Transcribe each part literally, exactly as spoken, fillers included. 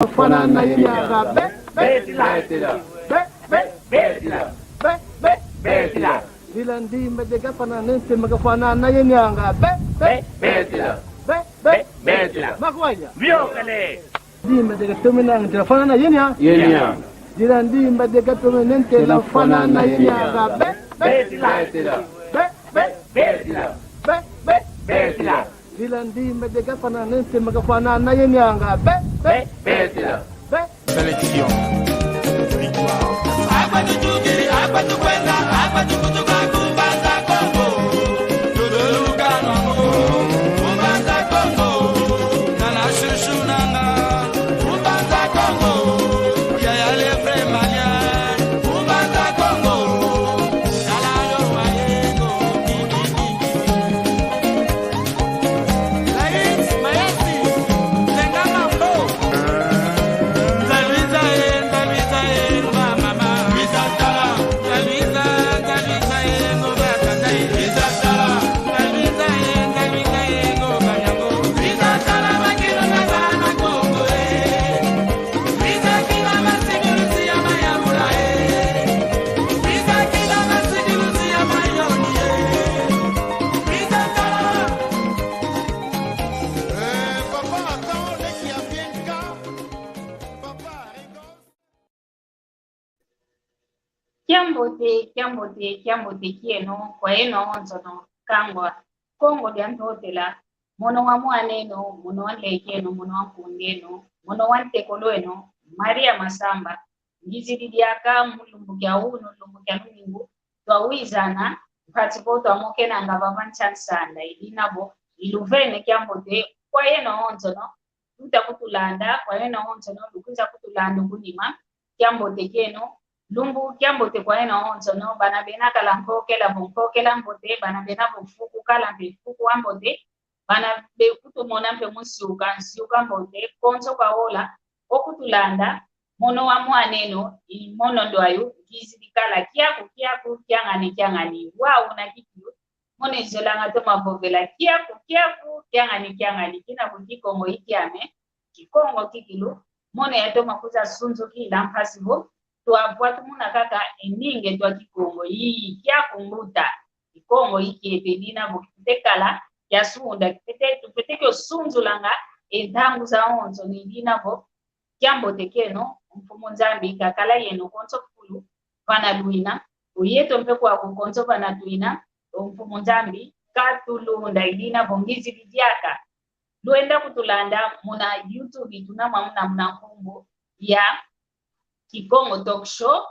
Fanana ye nianga be, be, betila. Be, be, betila. Be, be, betila. Dila ndimba de ga fanana ne ntema ga fanana ye nianga be, be, betila. Be, be, betila. Makwaya. Viokele. Ndimba de ga tome nanga ntela fanana ye nia. Ye nia. Dila ndimba de ga tome ne ntela fanana ye nianga be, be, betila. Be, be, betila. Be, be, betila. Dila ndimba de ga fanana ne ntema ga fanana ye nianga be, be, betila. Be. Sélection. Victoire. Kiambote, kiambote, kiambote kieno, kwa yeno onsono, kangwa, Kongo dia Ntotela, mono wa mwaneno, mono wa nlekeno, mono wa nkundeno, mono wa ntekolo eno, Maria Masamba, ngizidi diaka mu lumbu kia unu, lumbu kia lumingu, twawizana, mpasi vo twamokenanga vava ntia nsanda, i dina vo, iluvene kiambote, kwa yeno onsono, tuta kutulanda, kwa yeno onsono, lukwiza kutulanda kunima, kiambote kieno, lumbu kiambote kwa yeno onsono, bana bena kala nkokela vo nkokela mbote, bana bena vo fuku kala mpe fuku wa mbote, bana bekutumona mpe mu nsiuka, nsiuka mbote, konso kwa ola, okutulanda, mono wa mwaneno, i mono ndwayu, ngizidi kala kiaku, kiaku, kiangani, kiangani, wau na kikilu, mono izolanga toma vovela, kiaku, kiaku, kiangani, kiangani, kina ku Kikongo i kiame, Kikongo kikilu, mono yatoma kwiza sunzukila mpasi vo, twavwatumuna kaka e ndinga etwa Kikongo, ii, kiaku mbuta, Kikongo i kiete i dina vo kipete kala, kiasunda, kipete, tupete kio sunzulanga, e ntangu zawonso ni dina vo, kiambote kieno, Mfumu Nzambi kakala yeno konso fulu, vana lwina, o yeto mpe kwaku konso vana twina, o Mfumu Nzambi katulunda i dina vo ngizidi diaka. Lwenda kutulanda muna YouTube, tuna mwa muna, muna nkumbu ya Kikongo Talk Show,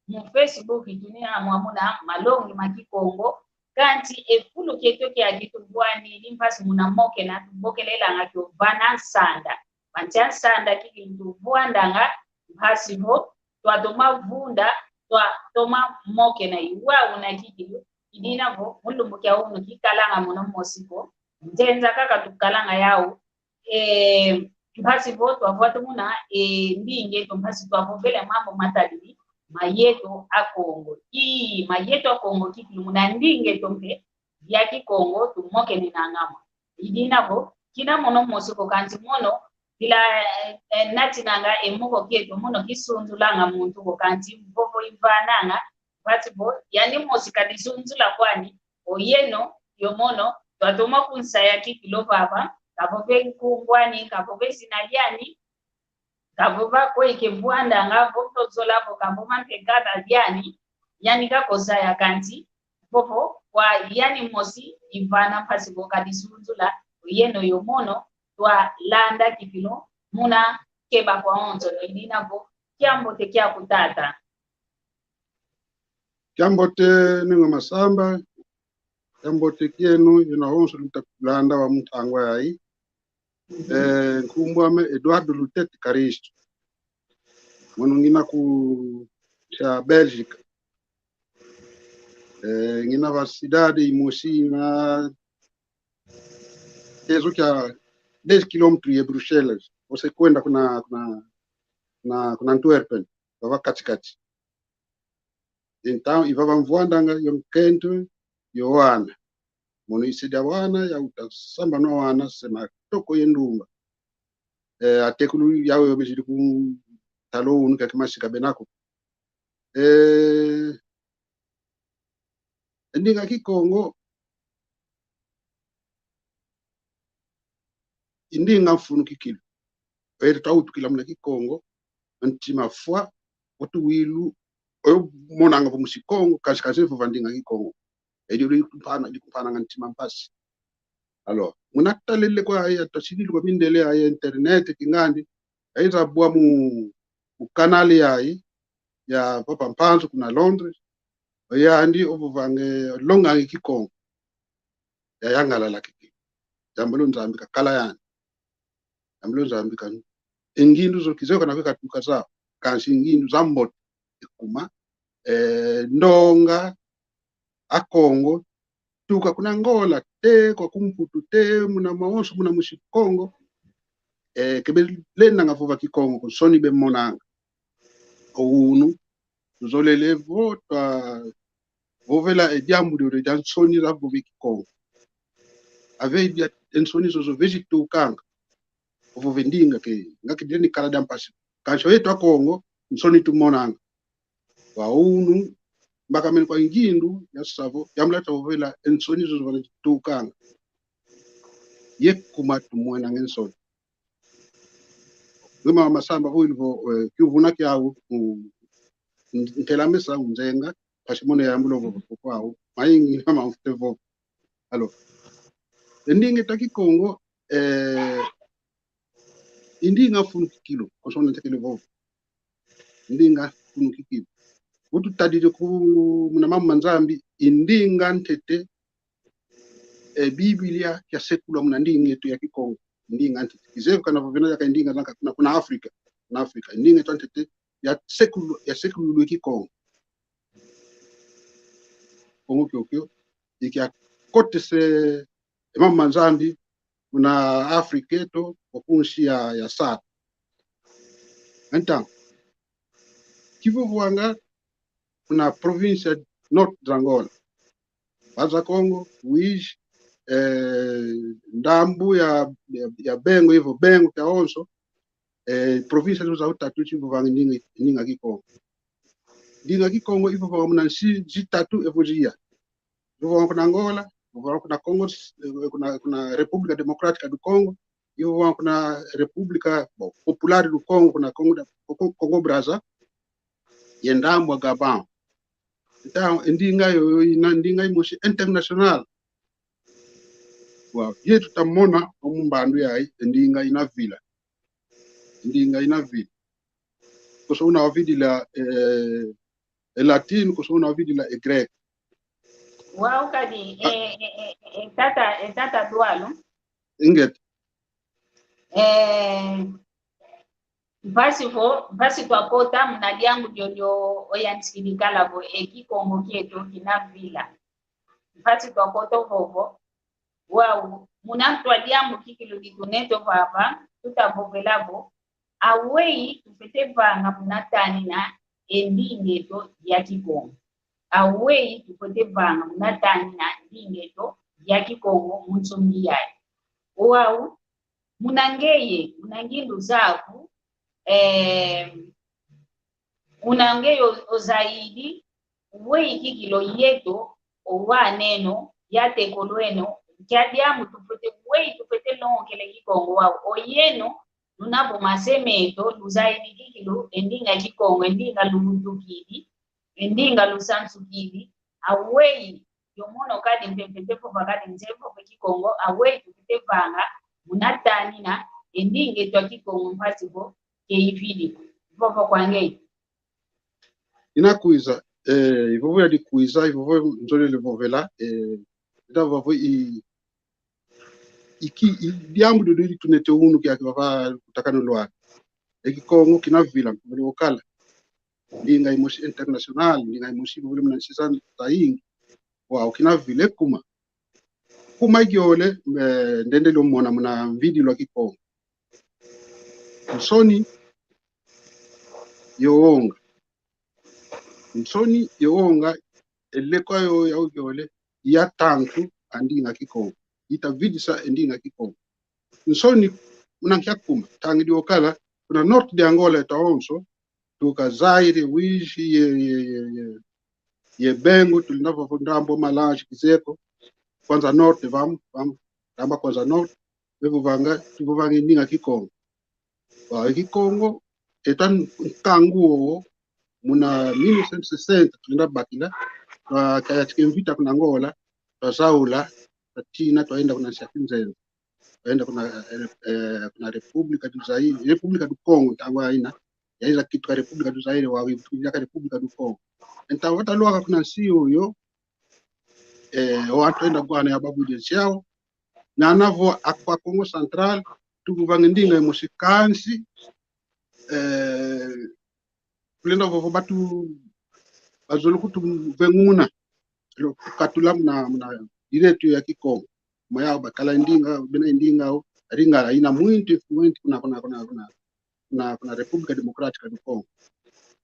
mu Facebook tuna mwa muna malongi ma Kikongo, kanti e fulu kieto kiaki tuvwani ni mpasi muna mokena, tubokelelanga kio vana nsanda. Mantia nsanda kikilu tuvwandanga, mpasi vo, twatoma vunda, twatoma mokena i wau na kikilu, i dina vo, mu lumbu kia unu kikalanga mono mosi ko, nzenza kaka tukalanga yau, e, mpasi vo twavwatumuna, e, ndinga eto mpasi twavovele mambu matadidi, mayeto a Kongo. Ii, mayeto a Kongo kikilu muna ndinga eto mpe, ya Kikongo, tumokenenanga mo. I dina vo, kina mono mosi ko kanti mono, bila, e, e, natinanga e moko kieto mono kisunzulanga muntu ko kanti vovo ivananga, mpasi vo, yani mosi kadisunzula kwani, o yeno, yo mono, twatoma kunsaya kikilu vava, kavove nkumbu ani, kavove zina liani, kavova ko ikevwandanga, vo tozola vo kavova mpe kata liani, yani kakozaya kanti, vovo, kwa yani mosi, ivana mpasi vo kadisunzula, o yeno yo mono, twalanda kikilu, muna keba kwawonso, no i dina vo, kiambote kiaku tata. Kiambote, Nengwa Masamba, kiambote kieno, yeno awonso luta kulanda wa mu ntangwa yayi. Eh, nkumbu ame Eduardo Lutete Caristo. Mono ngina ku sia Bélgica. Eh, ngina va cidade imosi na kezo kia dez kilómetros ye Bruxelas. Você kwenda kuna, kuna, kuna, kuna Antwerpen, vava kati-kati. Então, ivava mvwandanga yo nkento yo wana. Mono isidi a wana, yauta sambana wana, se matoko ye ndumba. eh, atekulu yau yo bezidi ku ntalo unu kiaki masika bena ko. Eh, e ndinga Kikongo, i ndinga mfunu kikilu. Oyeto twawutukila muna Kikongo, ntima fwa, otu wilu, oyo monanga vo musi Kongo, kansi kansi vova ndinga Kikongo. Edi uli kumpana, uli kumpananga ntima mpasi. Alors, muna talele kwa aya, twasidi kwa mindele aya internet, kingandi, ayiza bwa mu, mu canal yayi, ya Papa Mpanzu kuna Londres, oyandi ovovanga, olonganga Kikongo. Yayangalala kiki. Yambula o Nzambi kakala yandi. Yambula o Nzambi kanu. E ngindu zo kizeye kana kwe katuka zau. Kansi ngindu za mbote. Ekuma, eh, ndonga, Akongo, tuka kuna Angola, te kwa ku Mputu, te muna mawonso, muna musi Kongo, eh, ke belendanga vova Kikongo ko, nsoni bemonanga. O unu, tuzolele vo twavovela e diambu diodio dia nsoni za vova Kikongo. Ave dia, e nsoni zozo vezi tukanga. Ovova e ndinga ke, nga ke dia ni kala dia mpasi. Kansi oyeto Akongo, nsoni tumonanga. Wa unu, mbakamene kwa ngindu ya savo, yambula twavovela e nsoni zozo vana tukanga. Ye kuma tumwenanga e nsoni. Ngema masamba vo ilvo, eh, kiuvuna kiau, u-, n-, ntelamesa, unzenga, mpasi mono yambula vo, vo, kwau, maingi, mama mfute vo. Alors, e ndinga eto Kikongo, eh, i ndinga mfunu kikilu, konso ntekele vo. Ndinga mfunu kikilu. Utu tadidi ku muna mambu ma Nzambi, i ndinga ntete, e Biblia kiasekulwa muna ndinga eto ya Kikongo. Ndinga ntete. Kizeye kana vovena yaka ndinga zanga kuna, kuna Afrika. Kuna Afrika. Ndinga eto ntete yasekulu-, yasekululwa Kikongo. Kongo kiokio, i kiakotese e mambu ma Nzambi muna Afrika eto, o kunsi ya, ya Sara. Então, kivovwanga kuna província norte de Angola. Baza Kongo, Uíge, eh, ndambu ya, ya, ya Bengo, ivo Bengo kiawonso, eh, província zau tatu zivovanga ndinga, ndinga Kikongo. Ndinga Kikongo ivovanga muna nsi zitatu evo ziya. Ivovanga kuna Angola, ivovanga kuna Congo, eh, kuna, kuna República Democrática do Congo, ivovanga kuna República, bom, Popular do Congo, kuna Congo da, Congo, Congo Brazza, ye ndambu a Gabão. Então, e ndinga yoyo ina ndinga imosi internacional. Wa, yetu tamona omu mbandu yayi, e ndinga ina vila. E ndinga ina vila. Konso una ovidila, eh, e latin, konso una ovidila e grego. Wau kadi, eh, eh, eh, eh, tata, eh, tata Dualu. Ingeta. Eh, mpasi vo, mpasi twakota muna diambu diodio oyantikidi kala vo, e Kikongo kieto kina vila. Mpasi twakota vovo, wau, muna ntu a diambu kikilu di tunete vava, tutavovela vo, aweyi tufwete vanga muna tanina e ndinga eto ya Kikongo. Aweyi tufwete vanga muna tanina ndinga eto ya Kikongo mu nsongi yayi. Wau, muna ngeye, muna ngindu zaku, eh, muna ngeye o-, ozayidi, weyi kikilu yeto, owaneno, yatekolweno, nkia diambu tufwete, weyi tufwete longokela Kikongo wau, oyeno, luna vo mase meto, luzayidi kikilu, e ndinga Kikongo, e ndinga luwutukidi, e ndinga lusansukidi, aweyi, yo mono kadi mpe mfwete vova kadi nze mvova Kikongo, aweyi tufwete vanga, muna tanina, e ndinga eto a Kikongo mpasi vo, ke ivili. Vova kwa ngeye. Ina kwiza, eh, ivovo yadi kwiza, ivovo nzolele vovela, eh, ida vavo i, iki, i, diambu diodio di tunete unu kiaki vava kutakanu lwa. E Kikongo kina vila, vile okala. Ndinga imosi internacional, ndinga imosi vile muna nsi zayingi. Wau kina vila e kuma. Kuma ikiole, eh, ndendele omona muna mvidilwa Kikongo. Nsoni yo wonga. Nsoni yo wonga, e lekwa yo yau kiole, ya tantu a ndinga Kikongo. Itavidisa e ndinga Kikongo. Nsoni kuna nkia kuma. Tangidi okala, kuna norte de Angola yeto awonso, tuka Zaire, Uíge, ye, ye, ye, ye, ye Bengo, tulenda vovo ndambu Malange, Kizeko, Kwanza Norte, vamos, vamos, ndambu Kwanza Norte, bevovanga, tuvovanga e ndinga Kikongo. Wa, e Kikongo, eta nkangu wowo, muna mil novecentos e sessenta, tulenda bakila, twa, kayatika e mvita kuna Angola, twazaula, twatina, twayenda kuna nsi a Kinzenza. Twayenda kuna, eh, eh, kuna República do Zaire, República do Congo, ntangu ayina, yayiza kituka República do Zaire, wa, yayiza kituka República do Congo. Entamu, wata lwaka kuna nsi yoyo, eh, wantu enda gwana ya babu de nsi ao, nana vo a kwa Kongo Central, tuvovanga ndinga imosi kansi, eh, tulenda vovo bantu bazolo kutuvengumuna. Lo, katula muna, muna direito ya Kikongo. Maya bakala ndinga, bena ndinga, o, Lingala ina muito influente kuna, kuna, kuna, kuna, kuna, kuna República Democrática do Congo.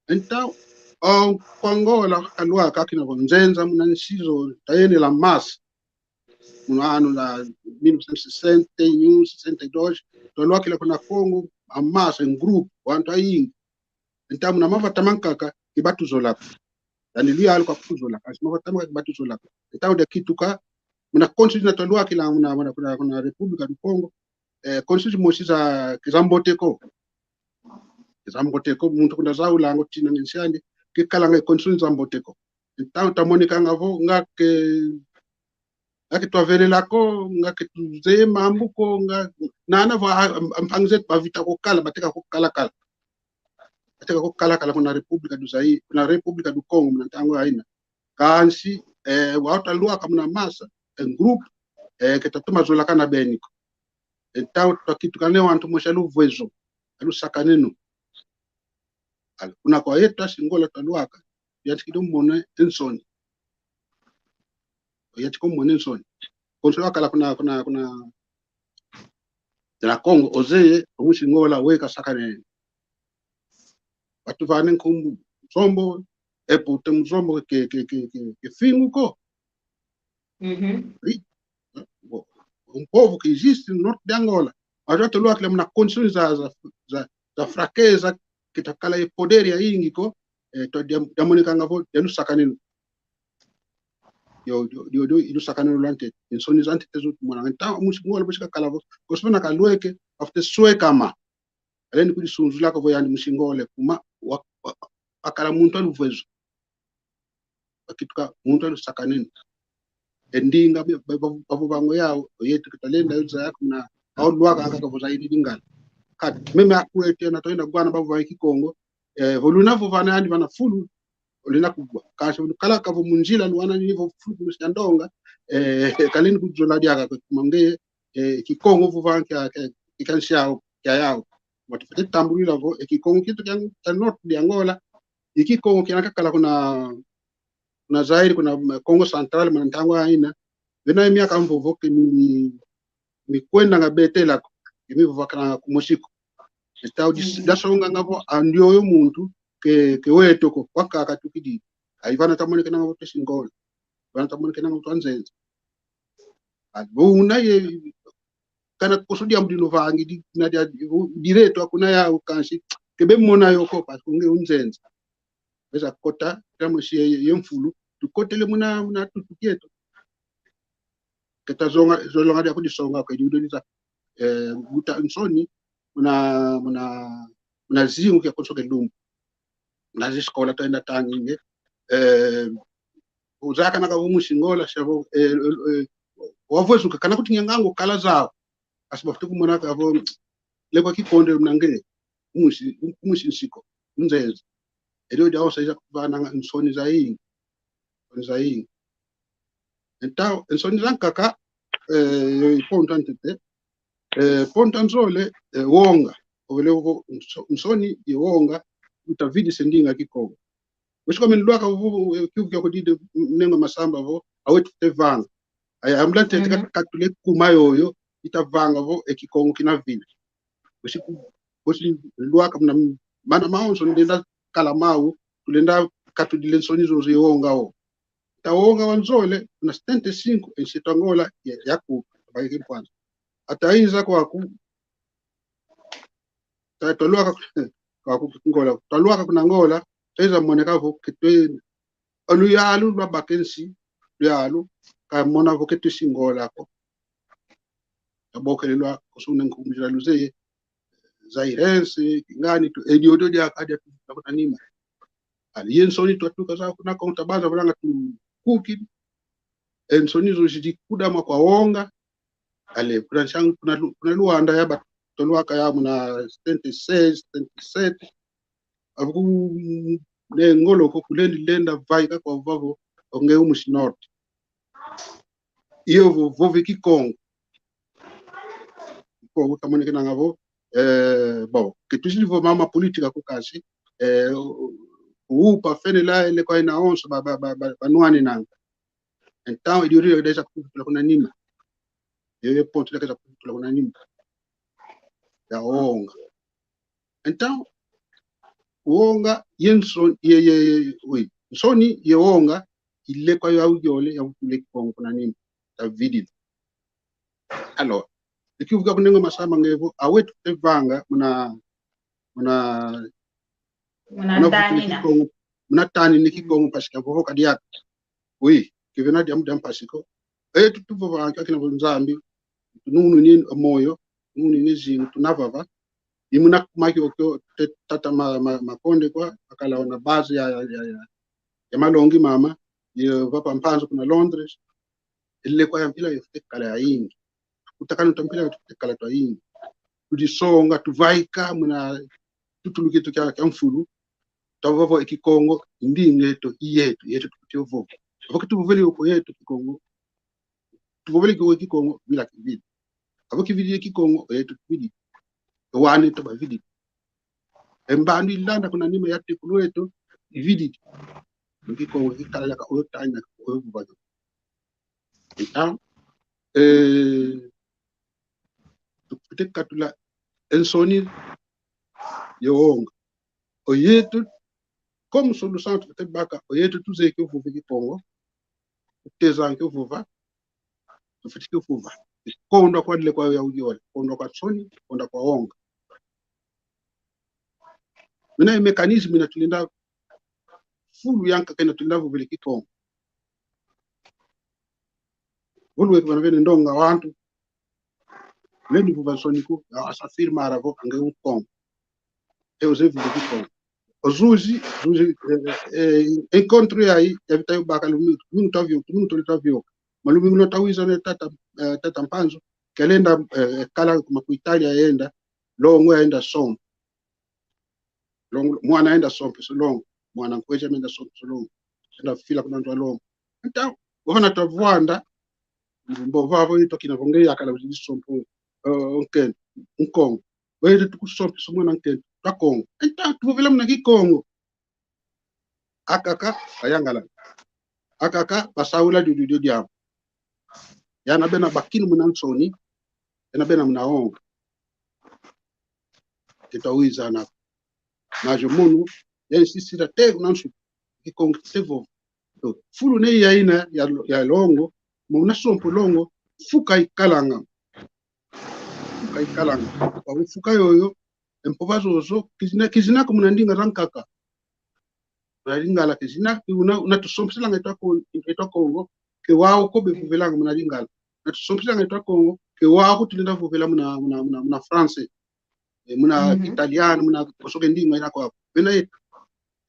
Entamu, o, kwa Angola, kalwaka kina vo nzenza muna nsi zo, tayene la massa. Muna ano la mil novecentos e sessenta e um, sessenta e dois, twalwakila kuna Kongo, a massa, em grupo, wantu ayingi. Entamu muna mavata mankaka, ke batuzolako. Yandi luyalu kwa kutuzolaka, asi mavata mankaka ke batuzolako. Entamu diakituka, muna constituição twalwakila muna, muna, kuna, kuna República do Congo, eh, constituição mosi za, ke zambote ko. Ke zambote ko, muntu kuna zaulanga otinanga e nsi andi, ke kalanga constituição zambote ko. Entamu tamonikanga vo, nga ke, nga ke twavelela ko, nga ke tuzeye mambu ko, nga, nana vo a, a, a mpangi zeto bavita ko kala, bateka ko kala kala. Bateka ko kala kala kuna República do Zaire, kuna República do Congo, muna ntangu ayina. Kansi, eh, wau twalwaka muna massa, em grupo, eh, ke twatoma zolakana beni ko. Entamu twakituka ne wantu mosi a luvezo, a lusakaneno. Al-, kuna kwa yeto a Angola twalwaka, yantikidi omona e nsoni. Yantikidi omona e nsoni. Konso wakala kuna, kuna, kuna, na Kongo, ozeye, o musi Angola, weka sakanene. Batuvana e nkumbu Muzombo, e puta Muzombo ke, ke, ke, ke, ke fingu ko. Uhum. Ri-, bo, um povo que existe no norte de Angola. Mas já te lo akila muna condições za, za, za, za fraqueza, ke takala e poder ya ingi ko, eh, to dia, diamonikanga vo, dia lusakaneno. Yo, yo, yo, yo, ilusakaneno lwante, e nsoni zante te zo tumona. Entamu, musi Angola, bosi kakala vo, kosipana kalweke, after swekama. Aleni kudisunzulaka vo yandi musi Angola kuma, wa, wa, wakala muntu a luvezo. Wakituka muntu a lusakaneno. E ndinga, ba, ba, bavovanga yau, o yeto ke twalenda yo zaya kuna, au lwaka kaka vo zayidi Lingala. Kadi, meme akwetu ena twayenda gwana bavovanga Kikongo, eh, vo luna vovana yandi vana fulu, olenda kugwa. Kansi vo lukalaka vo mu nzila luwana ni vo fulu kuna sia ndonga, eh, kaleni kuzola diaka kwe kuma nge, eh, Kikongo vovanga kia, kia, kia nsi au, kia yau. Watufwete tambulila vo, e Kikongo kieto kia, kia norte de Angola, e Kikongo kiena kakala kuna, kuna Zaire, kuna Kongo Central, muna ntangu ayina. Bena e miaka mvovo ke mi, mi kwendanga betela ko, ke mi vovakananga kumosi ko. Entamu dis-, mhm, dasonganga vo, a ndioyo muntu, ke, ke weto ko, kwa kaka tukidi. Ayi vana tamonekenanga vo tesi Angola. Vana tamonekenanga vo twanzenza. A, vo una ye, kana koso diambu dino vangidi, na dia, direto akuna yau kansi, ke bemona yo ko, parce que nge unzenza. Beza kota, kama si ye, ye mfulu, tukotele muna, muna tutu kieto. Ke tazonga, zolonga dia kudisonga, ke diudo dita, eh, buta nsoni, muna, muna, muna zingu kia konso ke lumbu. Muna zi escola twayenda tanga nge, eh, uzakanaka vo musi Angola, sia vo, eh, eh, eh, wavwezuka, kana kuti ngianga ngo kala zau. Asi bafwete kumonaka vo, lekwa kikondele muna nge, kumusi, kumusi nsi ko, unzenza. Elio diawonso iza kuvananga nsoni zayingi. Nsoni zayingi. Entamu, nsoni zankaka, eh, yo i ponto a ntete, eh, ponto a nzole, eh, wonga. Ovele ovo nso-, nsoni ye wonga, utavidisa e ndinga Kikongo. Wesiko meni lwaka vo, vo, eh, kiuvu kia kudidi, nengo masamba vo, awetu te vanga. Aya, ambula ntete, mhm, ka-, katule kuma yoyo, itavanga vo, e Kikongo kina vina. Wesiko, wesi lwaka muna mana mawonso ndenda kala mau, tulenda katudile nsoni zozo ye wonga o. Ta wonga wa nzole, muna setenta e cinco, e nsi eto Angola, ya, yaku, tabakeke kwanza. Ata iza kwaku, ta-, twalwaka ku-, kwa ku-, Ngola. Twalwaka kuna Ngola, tweza moneka vo ke twe-, o luyalu lwabaka e nsi, luyalu, ka mona vo ke tusi Ngola ko. Tabokelelwa, kusuna nkumbu zila luzeye, Zairense, kingani tu, e diodio diaka dia tu, ta kuna nima. Ali ye nsoni twatuka za kuna Kongo tabaza vulanga tu kuki. E nsoni zo zidi kudama kwa wonga. Ale, kuna nsangu, kuna Lu-, kuna Luanda ya ba-, twalwaka ya muna setenta e seis, setenta e sete. Avuku ne ngolo ko kulendi lenda vaika kwa vavo, o nge u musi Norte. Iyo vo-, vove Kikongo. Kikongo tamonekenanga vo, eh, bon, ke tusi vo mama política ko kansi, eh, u-, u-, upa fene la ele kwa ina onso ba, ba, ba, ba, banwanenanga. Então, e diodio diakeza kututula kuna nima. Yo, yo ponto diakeza kututula kuna nima. Ya wonga. Então, wonga, ye nso-, ye, ye, ye, oui. Nsoni, ye wonga, ilekwa yo au yole, ya utule Kikongo kuna nima. Tavididi. Alors, ikivuka kunengo masama ngevo, awetu tevanga, muna, muna, muna muna tanina. Kikongo, muna tanina Kikongo, parce que vovo kadiaka. Oui, kivena diambu dia mpasi ko. E, tu, tuvova anka kina vo Nzambi, tununu ni moyo, tununu ni zingu, tunavava. I muna kuma kiokio, te-, tata ma-, ma-, Makonde kwa, akala ona base ya, ya, ya, ya, ya malongi mama, ye papa Mpanzu kuna Londres. Ele kwa ya mpila yo fute kala ya ingi. Utakanu twa mpila yo fute kala twa ingi. Tudisonga, tuvaika, muna tutulu kieto kia, kia mfulu. Tavova e Kikongo, i ndinga eto, i yeto, yeto tukutio vova. Avo ke tuvovele oko yeto Kikongo, tuvovele oko Kikongo, vila kivili. Avo kivili e Kikongo, yeto kivili. E wana eto bavili. E mbandu ilanda kuna nima ya tekulu eto, ivili. Kikongo kikalalaka oyo tanya, oyo vova. Então, eh, tukufwete katula e nsoni ye wonga. O yeto, como solução tukufwete baka, o yeto tuzeye ke vova Kikongo, tuteza ke vova, tufwete ke vova. Kondwa kwa lele kwa ya uyole, kondwa kwa nsoni, kondwa kwa wonga. Mina e mécanisme ina tulenda, fulu yankaka ina tulenda vovele Kikongo. Vulu weke vana vene ndonga wantu. Lendi vova nsoni ko, a, asa afirmar vo ange Nkongo. E uze vova Kikongo. O zuzi, zuzi, eh, eh, encontro yayi, yavita yo baka lumingu, lumingu tavio, lumingu tole tavio. Ma lumingu lutawiza ne tata, eh, tata Mpanzu, kelenda, eh, kala kuma ku Itália yenda, longo yenda sompa. Longo, mwana yenda sompa so longo, mwana nkwezi yenda sompa so longo. Yenda fila kuna nzo a longo. Então, vana tavwanda, mbo vavo ito kina vo nge yakala uzidi sompa, eh, nkento, Nkongo. Wele tukusompesa mwana nkento, twa Kongo. Então, tuvovela muna Kikongo. Akaka, bayangalala. Akaka, basaula dio, dio, dio diambu. Yana bena bakini muna nsoni, yana bena muna wonga. Ke twawiza nako. Mas o munu, ya insistir até kuna nsuka. Kikongo kite vova. Fulu ne ya ina ya, ya longo, mo una sompa longo, fuka ikalanga. Fuka ikalanga. Kwa fuka yoyo, e mpova zozo, kizina, kizina ko muna ndinga zankaka. Muna Lingala kizina, una, una tusompeselanga e twa Ko-, e twa Kongo, ke wau ko bevovelanga muna Lingala. Una tusompeselanga e twa Kongo, ke wau ko tulenda vovela muna, muna, muna, muna français. Eh, muna italiano, muna kosoke ndinga ina kwa. Bena yetu.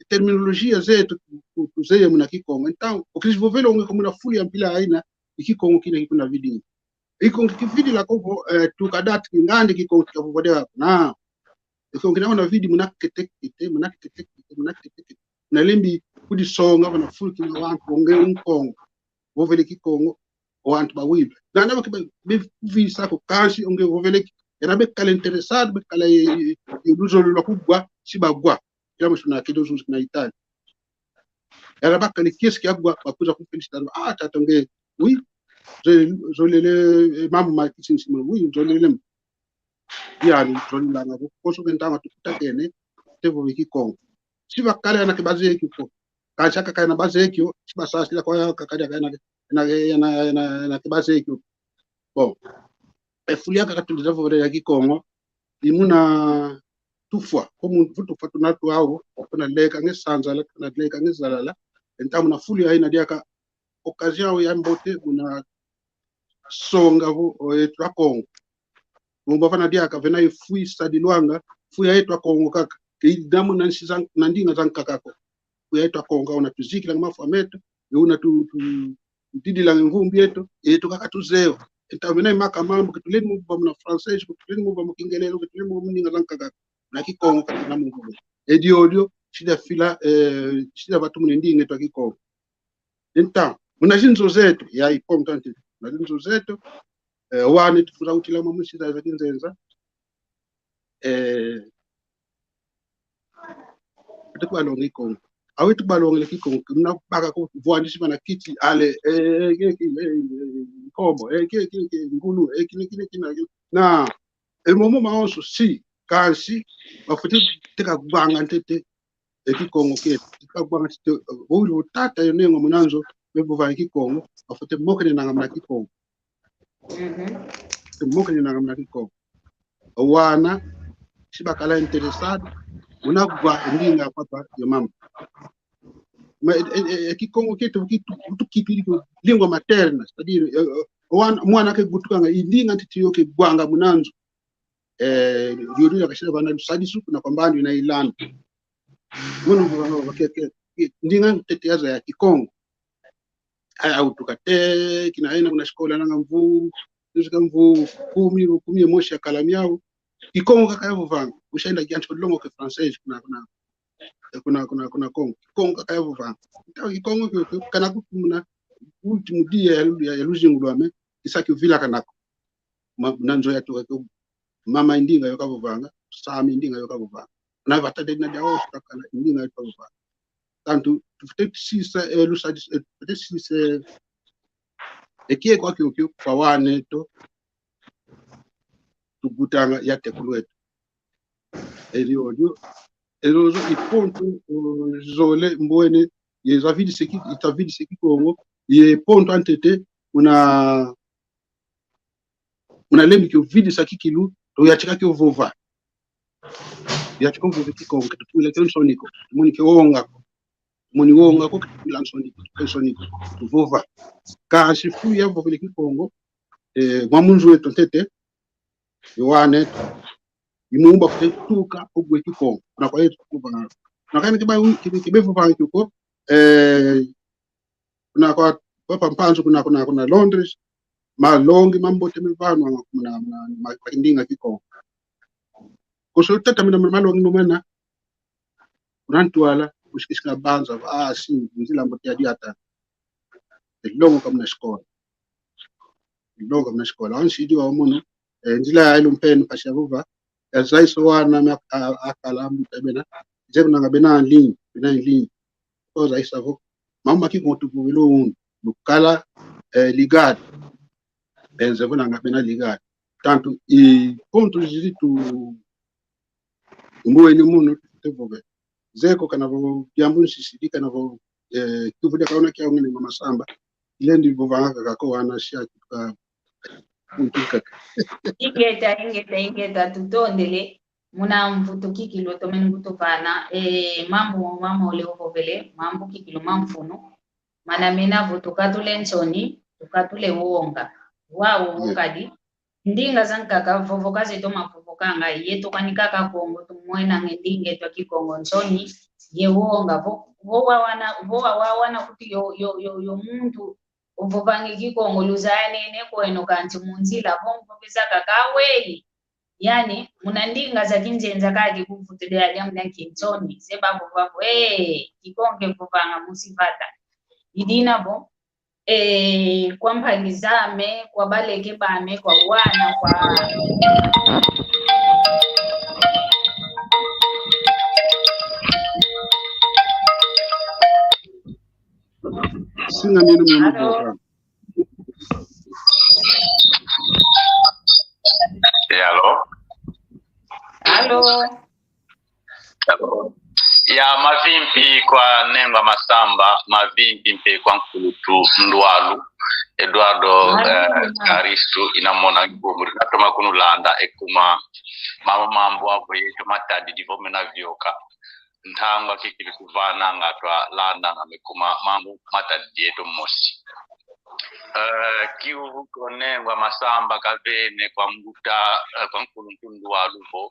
Terminologia zetu tu, tu, tuzeye muna Kikongo. Então, o kizivovela onge ko muna fulu ya mpila aina, i Kikongo kina kikuna vidingi. I Kikongo kividila ko vo, eh, tuka dati kingandi Kikongo kikavovode wako. Na, i Kikongo kina wana vidi muna kete kete, muna kete kete, muna kete kete. Na lembi kudisonga vana fulu kina wantu, onge Nkongo. Vovele Kikongo, wantu bawiba. Nana baki ba, bevisa ko kansi onge vovele ki. Era bekala interessado, bekala e, e, e, luzolo lwa kugwa, si bagwa. Kila musuna kido zuzi na Italia. Era bakala kiesi kia gwa, bakuza kumfelicitar. Ah, tata nge, oui. Zo, zolele, eh, mama ma kisinsi mo, oui, zolele. Yani, zolelanga ko, koso ke ntama tukutakene, te vove Kikongo. Si bakala yana ke bazeye kio ko. Kansi akaka yana bazeye kio, si basasila kwa akaka yana, yana, yana, yana, yana ke bazeye kio. Bon. E fulu yankaka tulenda vovela ya Kikongo, i muna, tufwa, ko muntu vo tufwa tuna twau, tuna leka nge sanzala, tuna leka nge zalala. Entamu na fulu yaina diaka occasion ya mbote muna songa vo, o, eto Akongo. Mumba vana diaka vena ye fu isadilwanga, fu ya eto Akongo kaka. Ke idina muna nsi za, na ndinga zankaka ko. Fu ya eto Akongo, una tuzikilanga mafwa meto, e una tu, tu, tudidilanga mvumbi eto, eto kaka tuzeye vo. Entamu vena ye maka mambu, ke tulendi mu vova muna francês, ke tulendi mu vova mu kingelelo, ke tulendi mu vova mu ndinga zankaka ko. Na Kikongo kaka tuna mu vova. E diodio, sida fila, eh, sida vatu muna ndinga eto a Kikongo. Entamu, muna zinzo zeto, ya importante, muna zinzo zeto, eh, wana tufuza utila mwa musi za kinzenza, eh, ati kubalonga Kikongo. Awe tubalongele Kikongo, muna baka ko vwandisi bana kiti, ale, eh, eh, ke, ke, eh, eh, nkombo, eh, ke, ke, ke, ngulu, eh, kine, kine, kine, kine. Na, e momo mawonso si, kansi, bafwete teka vanga ntete, e Kikongo kieto. Teka vanga ntete, eh, vo wili vo tata yo ne ngwa muna nzo, me vovanga Kikongo, bafwete mokenenanga muna Kikongo. Mhm. Te mokenenanga muna Kikongo. Wana, si bakala interessado, muna vova e ndinga ya papa, ya mama. Ma, e, e, e, e Kikongo kieto, kitu, kitu kipili ko lingua materna, c'est-à-dire, eh, eh, wana, mwana ke butukanga, i ndinga ntete yo ke vovanga muna nzo. Eh, diodio diakasila vana lusadisu, kuna kwa mbandu ina ilanda. Mono vovanga, ke, ke, ke, ndinga ntete yaza ya Kikongo. Aya, au tuka te, kina ena kuna sikola nanga mvu, nzika mvu kumi, kumi ye mosi ya kala miau. Kikongo kaka yavovanga, usaenda kiansi kulongoka français kuna, kuna, kuna, kuna, kuna Kongo. Kikongo kaka yavovanga. Ntau Kikongo kio, kio, kana kutumuna, último dia ya, ya, ya luzingu lwame, kisa kio vila kana ko. Ma, na nzo ya tuka kio, mama i ndinga yo kavovanga, sami i ndinga yo kavovanga. Na vata dina dia osu kakala i ndinga yo kavovanga. Tantu, tufwete sisa, eh, lusadi, eh, tufwete sisa, eh, e kieko kiokio kwa wana eto, tubutanga ya tekulu eto. E diodio, e zozo i ponto, eh, zole mbwene, ye zavidisa ki, i tavidisa Kikongo, ye ponto antete, una, una lembi kio vidisa kikilu, to yatika kio vova. Yatika vova Kikongo, ke tutumila kio nsoni ko, tumoni kio wonga ko. Tumoni wonga ko, ke tutumila nsoni ko, nsoni ko, tuvova. Kansi fu yavovele Kikongo, eh, mwa munzu eto ntete, i wana eto, i mumba fwete tuka ogwe Kikongo. Kuna kwa yeto kuba. Kuna kani kiba, kibe, kibe vova kio ko, eh, kuna kwa, kwa pampanzu kuna, kuna, kuna Londres, malongi mambote mevanwa kuna, kuna, ma, ma ndinga Kikongo. Koso tata mina malongi mo mana, kuna ntwala, kusikisika banza, ah, si, nzila mbote ya diata. E longoka muna sikola. E longoka muna sikola. Onsi idi wa mono, eh, nzila ya ilu mpeni mpasi ya vova, ya zaisa wana me a, a, akala mbuta bena, zebu nanga bena en ligne, bena en ligne. Ko zaisa vo. Mama Kikongo tuvovele unu, lukala, eh, ligado. Benze vo nanga bena ligado. Tantu, i ponto zidi tu, mbwene mono tuvovele. Zeko kana vo diambu nsisidi kana vo, eh, kiuvu dia kaona kia ungene mama samba. Ilendi vovanga kaka ko wana sia kituka kuntu kaka. Ingeta, ingeta, ingeta, tutondele. Muna mvutu kikilu tomene kutuvana, eh, mambu, mambu ole ovovele, mambu kikilu mamfunu. Mana mena vo tukatule nsoni, tukatule wonga. Wau, yeah, wokadi. Ndinga zankaka, vovoka zeto mavovokanga, yeto kani kaka Kongo, tumwena nge ndinga eto Kikongo nsoni, ye wonga, vo, vo wawana, vo wawana kuti yo, yo, yo, yo muntu, ovovanga Kikongo, luzaya nene kweno kanti munzila, vo mvoveza kaka wei. Yani, muna ndinga za kinzenza kaki kuvutu dia dia muna kinsoni, se bavova vo, eh, Kikongo kevovanga musi vata. Idina vo, eh, kwa mpangi zame, kwa baleke bame, kwa wana, kwa Singa nini mimi. Allô? Boka. Eh, allô? Allô? Allô? Ya, mavimpi kwa Nengwa Masamba, mavimpi mpe kwa nkulutu Ndwalu, Eduardo, eh, Karistu, ina mona ngumuri, natoma kunulanda, ekuma, mambu mambu avo yeto matadidi vo mena vioka. Ntangwa kikili kuvananga twalandanga, ekuma mambu matadidi yeto mosi. Eh, kiuvu kio Nengwa Masamba kavene kwa mbuta, eh, kwa nkuluntu Ndwalu vo.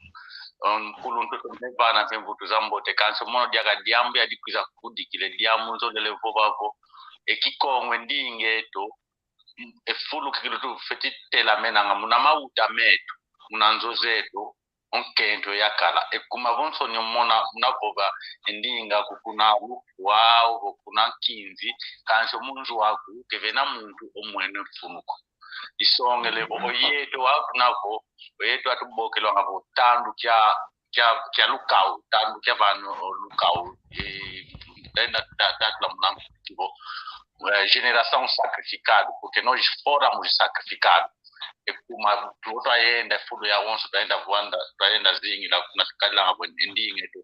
Um, nkuluntu tumevana mpe mvutu za mbote, kansi mono diaka diambu yadi kwiza kudikila, diambu nzolele vova vo. E Kikongo e ndinga eto, e fulu kikili tufeti telamenanga muna mauta meto, muna nzo zeto, o nkento yakala. Ekuma vo nsoni omona, muna vova e ndinga aku kuna Lufwa, ovo kuna Nkinzi, kansi o mu nzo aku, kevena muntu omwene mfunu ko. Isongele vo, oyeto wau tuna vo, oyeto atubokelwanga vo tandu kia, kia, kia Lukau, tandu kia vana o Lukau, eh, tenda ta-, tatula muna vo, eh, geração sacrificado, porque nós fôramos sacrificados. Ekuma, tu twayenda, fulu yawonso, twayenda vwanda, twayenda zingila, kuna tukalanga vo e ndinga eto,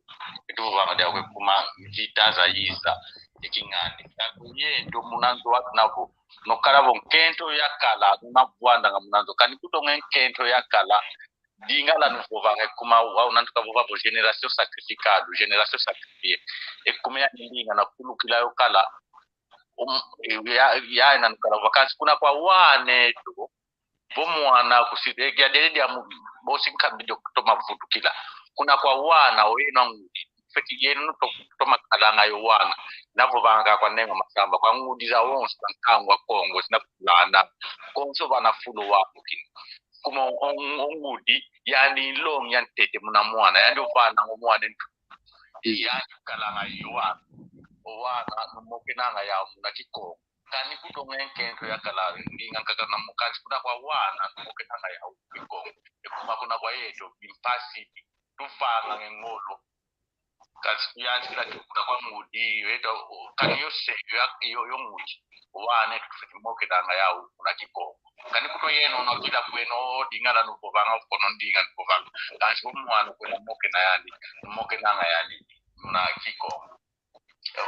eto vanga dia kwe kuma vita zayiza, e kingandi. Tandu yeto muna nzo watu navo, nokala vo nkento yakala, nuna vwandanga muna nzo. Kani kutonge nkento yakala, dinga la nuvovanga ekuma wau nantu kavova vo geração sacrificado, geração sacrifiée. Ekuma ya ndinga na kulukila yo kala, um, ya, ya ina nukala vacances kuna kwa wana eto, vo mwana kusi, e, ya dele dia mu-, bosi nkambi dio kutoma vutukila. Kuna kwa wana, oyeno angudi. Feti yeno to-, toma kalanga yo wana. Navovanga kwa Nengwa Masamba, kwa ngudi zawonso, kwa nkangu wa Kongo, zina kulanda. Konso vana fulu wa mukini. Kuma on-, on-, ongudi, yandi nlongi ya ntete muna mwana, yandi ovana ngo mwana ntu. Yandi kalanga yo wana. O wana, numokenanga ya muna Kikongo. Kani kutonge nkento yakala ndinga nkaka na mukansi kuna kwa wana, numokenanga ya Kikongo. Ekuma kuna kwa yeto, bimpasi, tuvanga nge ngolo. Kansi kuyanzikila kuna kwa ngudi, yeto, kani yo se, yo, yo, yo ngudi. Wana, tufeti mokenanga ya kuna Kikongo. Kani kuto yeno, nokila kweno, dinga la nuvovanga, kono ndinga nuvovanga. Kansi vo mwana kweno mokena yandi, numokenanga yandi, muna Kikongo.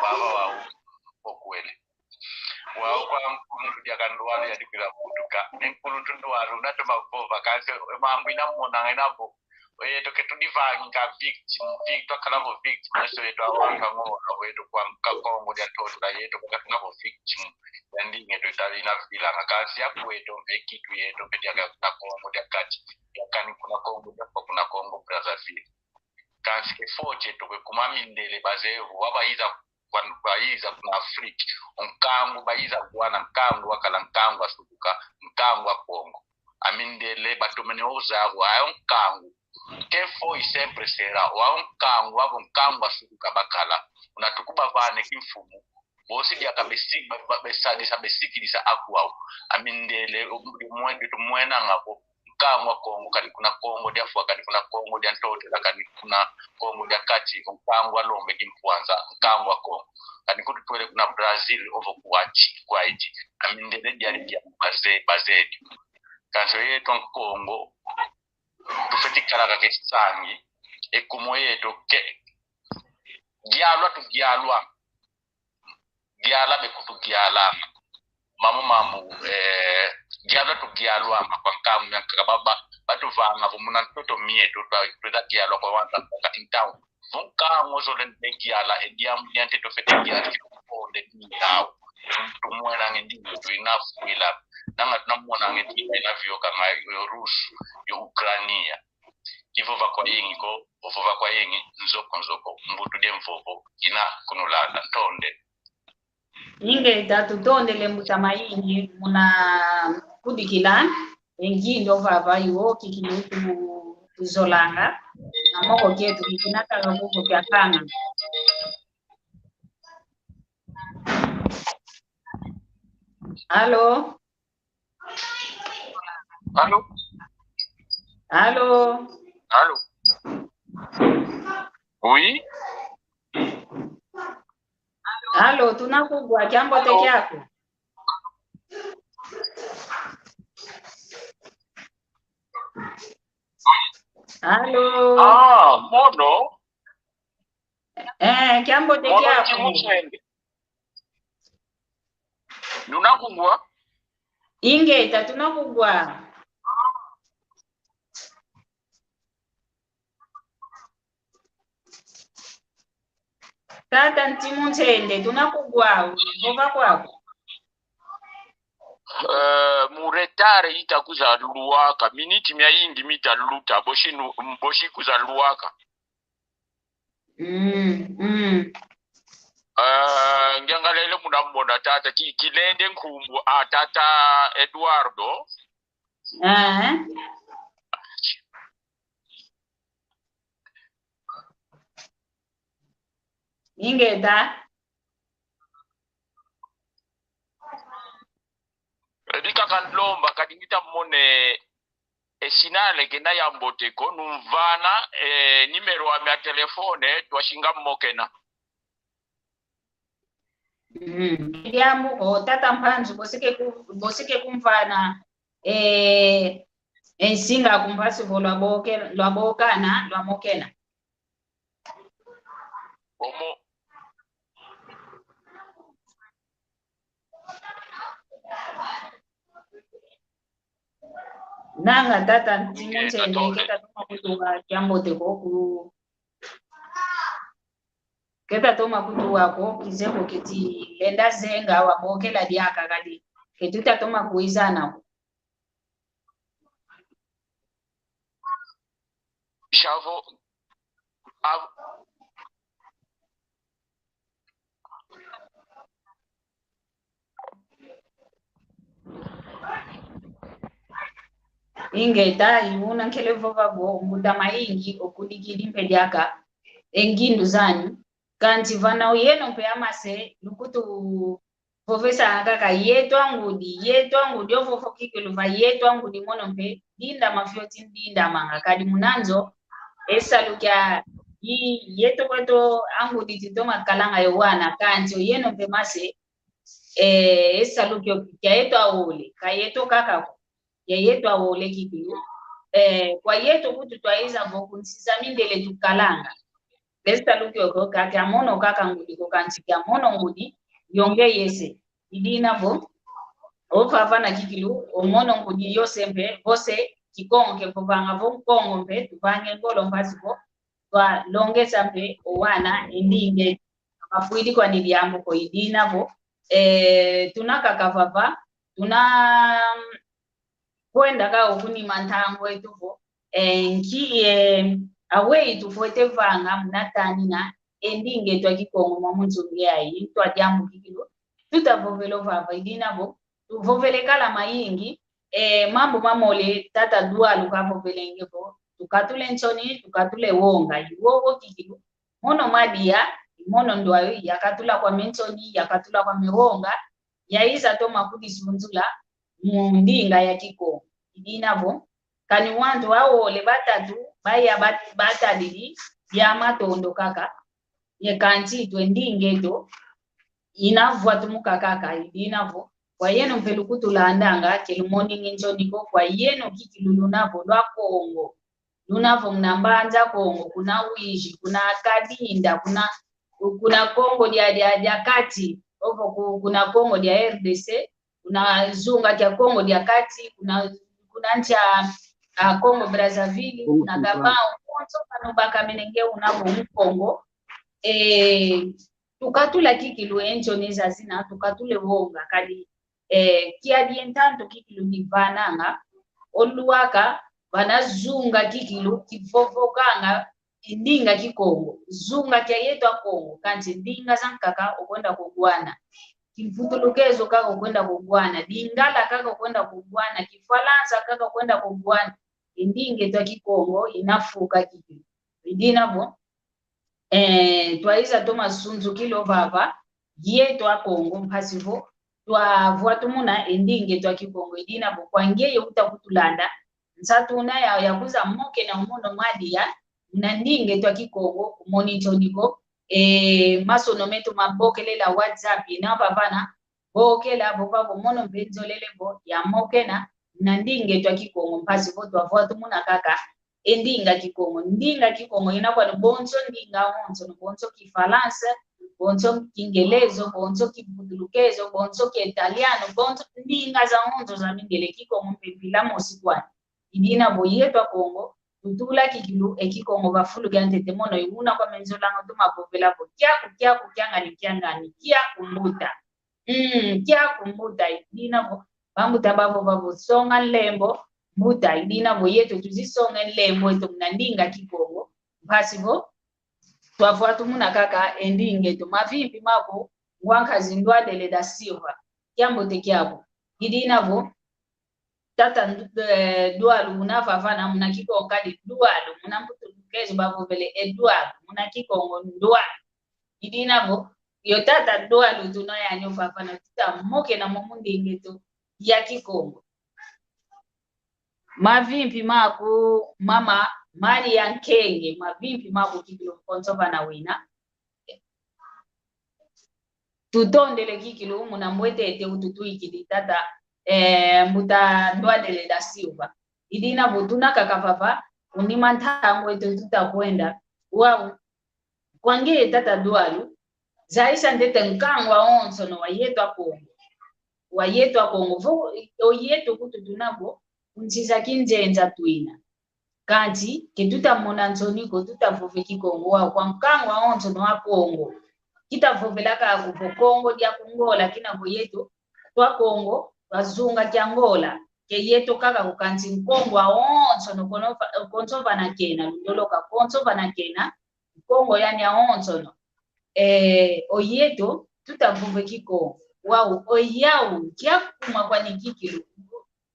Vava wau, okwele. Wau kwa nkuluntu diaka Ndwalu yadi kwiza vutuka. Ni nkuluntu Ndwalu, natoma vova, kansi mambu ina monanga ina vo. Oyeto ke tudivanga victim, victim, twakala vo victim, yeso yeto awanga ngolo, oyeto kwa nka Kongo dia Ntotila, yeto kwa katuna vo victim. Ya ndinga eto itali ina vilanga, kansi ya kweto, mpe kitu yeto, mpe diaka kuna Kongo dia Kati, diaka ni kuna Kongo dia, kuna Kongo Brazzaville. Kansi ke foti eto kwe kuma amindele bazevo, wa bayiza kwa, bayiza kuna Afrique. O nkangu bayiza wana, nkangu wakala, nkangu asutuka, nkangu a Kongo. Amindele batomene ozavo, ayo nkangu. Quem foi sempre será. Wau nkangu, avo nkangu asutuka bakala. Una tukubavane kimfumu. Bosi diaka besi-, ba-, ba-, besadisa, besikidisa akuau. Amindele, o-, mwe-, tumwenanga vo nkangu a Kongo, kadi kuna Kongo dia Fwa, kadi kuna Kongo dia Ntotila, kadi kuna Kongo dia Kati, nkangu a Lombe Kimpwanza, nkangu a Kongo. Kadi kututwele kuna Brazil, ovo kuachi, kwaiti. Amindele diali dia baze-, bazedi. Kansi yeto Nkongo, tufeti kala kaka kisangi, ekuma yeto ke. Gialwa tugialwa. Giala bekutu giala. Mambu mambu, eh, giala tugialwa, ma kwa nkangu miankaka ba, ba, batuvanga vo muna ntoto mieto, twa, tweza gialwa kwa wanza, kwa ntangu. Vo nkangu ozole nde giala, e diambu diantete ofete giala, kitukonde ni yau. Tumwena nge ndi, tuina fuila. Nanga tunamonanga ndi, ina vioka nga yo Rusu, yo Ukrania. Ivova kwa yingi ko, ovova kwa yingi, nzoko nzoko, mbutu die mvovo, ina kunulanda, ntonde. Ingeta, tutondele mbuta Mayingi, muna kudikila, e ngindo vava iwo kikili tu-, tuzolanga, na moko kieto kikina kaka kuko kiakanga. Allô? Allô? Allô? Allô? Oui? Allô, tuna kugwa, kiambote kiaku. Allô? Ah, mono? Eh, Eh, kiambote kiaku. Mono nti munsende. Nuna kugwa? Ingeta, tuna kugwa. Tata nti munsende, tuna kugwa, vova kwaku. Eh, mu retard ita kuza lwaka, miniti miayingi mita luta, bosi nu-, bosi kuza lwaka. Mm, mm. Eh, ngiangalele muna mona tata, ki-, kilende nkumbu a tata Eduardo. Eh. Ingeta. Edi kaka nlomba, kadi ngita mone e sinale kena yambote ko, numvana, e, nimero ame a telefone, twasinga mokena. Mm. Diambu ko, tata Mpanzu, bosike ku-, bosike kumvana, e, e nsinga aku mpasi vo lwaboke-, lwabokana, lwamokena. Omo. Nanga tata nti munsende, keta toma kutuwa kiambote ko ku-, keta toma kutuwa ko, kize ko keti lenda zenga wabokela diaka kadi. Ketuta toma kuizana ko. Shavo, av-, Ingeta, i una nkele vova vo, mbuta mayingi, okudikidi mpe diaka e ngindu zani. Kansi vana oyeno mpe amase, lukutu vovesa kaka yeto angudi, yeto angudi, ovo vo kikilu va yeto angudi mono mpe, dinda mafioti ndinda manga, kadi muna nzo, e salu kia, i, yeto kweto angudi titoma kalanga yo wana, kansi oyeno mpe mase, eh, e salu kio kia yeto awole, ka yeto kaka ko, ya yeto awole kikilu, eh, kwa yeto kutu twaiza vo ku nsi za mindele tukalanga. E salu kiokio ka kia mono kaka ngudi ko, kansi kia mono ngudi yo nge yese. I dina vo, ovavana kikilu, o mono ngudi yose mpe, vose, Kikongo kevovanga vo Nkongo mpe, tuvange ngolo mpasi vo twalongesa mpe o wana e ndinga eto. Ka mafwidi kwani diambu ko, i dina vo, eh, tuna kaka vava, tuna kwenda kaka okunima ntangu eto vo, eh, nki, eh, aweyi tufwete vanga muna tanina e ndinga eto a Kikongo mwa munsungi yayi, ntwa diambu kikilu tuta vovela ovava. I dina vo, tuvovele kala mayingi, eh, mambu mamole tata Dualu kavovelenge vo, tukatule nsoni, tukatule wonga. I wowo kikilu, mono mwadia, mono ndwayo, yakatula kwame nsoni, yakatula kwame wonga, yaiza toma kudisunzula mu ndinga ya Kikongo. I dina vo, kani wantu awole batatu, baya bat-, batadidi, bia matondo kaka, ye kansi twe ndinga eto, ina vwatumuka kaka. I dina vo, kwa yeno mpe lukutulandanga, ke lumoningi nsoni ko, kwa yeno kikilu luna vo lwa Kongo. Luna vo muna Mbanza Kongo, kuna Uíge, kuna Cabinda, kuna, kuna Kongo dia, dia, dia Kati, ovo ku-, kuna Kongo dia R D C, kuna zunga kia Kongo dia Kati, kuna, kuna nsi a, a, Congo Brazzaville, kuna Gabão, konso pano bakamenenge una vo Mukongo. Eh, tukatula kikilu e nsoni zazina, tukatule wonga, kadi eh, kiadi e ntantu kikilu nivananga, o lwaka, vana zunga kikilu, kivovokanga, e ndinga Kikongo, zunga kia yeto Akongo, kansi ndinga zankaka okwenda kugwana. Kimvutulukezo kaka okwenda kugwana, Lingala kaka okwenda kugwana, Kifalansa kaka okwenda kugwana, e ndinga eto a Kikongo, inafuka kikilu. I dina vo, eh, twaiza toma sunzukila ovava, yeto Akongo, mpasi vo twavwatumuna e ndinga eto a Kikongo. I dina vo kwa ngeye uta kutulanda, nsatu una ya, ya kuza mokena o mono mwadia, muna ndinga eto a Kikongo, kumoni nsoni ko, eh, masono meto mabokelela WhatsApp, ina vavana, bokela, vova vo mono mpe nzolele vo, yamokena, muna ndinga eto a Kikongo, mpasi vo twavwatumuna kaka, e ndinga Kikongo. Ndinga Kikongo ina kwani bonso ndinga onsono, bonso Kifalansa, bonso Kingelezo, bonso Kiputulukezo, bonso Kiitaliano, bonso ndinga zaonso za mindele, Kikongo mpe mpila mosi kwani. I dina vo yeto Akongo, tutula kikilu e Kikongo va fulu kiantete. Mono i una kwame nzolanga toma vovela vo kiaku, kiaku, kiangani, kiangani, kiaku mbuta. Mm, kiaku mbuta, i dina vo, bambuta bavova vo songa nlembo, mbuta, i dina vo yeto tuzisonga nlembo eto muna ndinga Kikongo. Mpasi vo, twavwa tumuna kaka e ndinga eto. Mavimpi maku, ngwa nkazi Ndwadele da Silva. Kiambote kiaku. I dina vo, tata Ndu-, eh, Dualu una vavana muna Kikongo kadi Dualu, muna Mputulukezo bavovele Eduardo, muna Kikongo Ndwalu. I dina vo, yo tata Dualu tuna yani ovavana tuta mokena mo mu ndinga eto ya Kikongo. Mavimpi maku mama Maria Nkenge, mavimpi maku kikilu konso vana wina. Tutondele kikilu muna mbwetete ututwikidi tata, eh, mbuta Ndwadele da Silva. I dina vo tuna kaka vava, unima ntangu eto tuta kwenda. Wau, kwa nge tata Dualu, zayisa ntete nkangu awonsono wa yeto Akongo. Wa yeto Akongo. Vo, o yeto kutu tuna vo, ku nsi za kinzenza twina. Kansi, ke tuta mona nsoni ko tuta vova e Kikongo, wau kwa nkangu awonsono wa Kongo. Kita vovela kaka vo Kongo dia ku Ngola, kina vo yeto, twa Kongo, twa zunga kia Ngola. Ke yeto kaka ko kansi Nkongo awonsono, kono va-, konso vana kena, lundoloka, konso vana kena, Nkongo yani awonsono. Eh, o yeto, tuta vova e Kikongo. Wau, o yau, kia kuma kwani kikilu.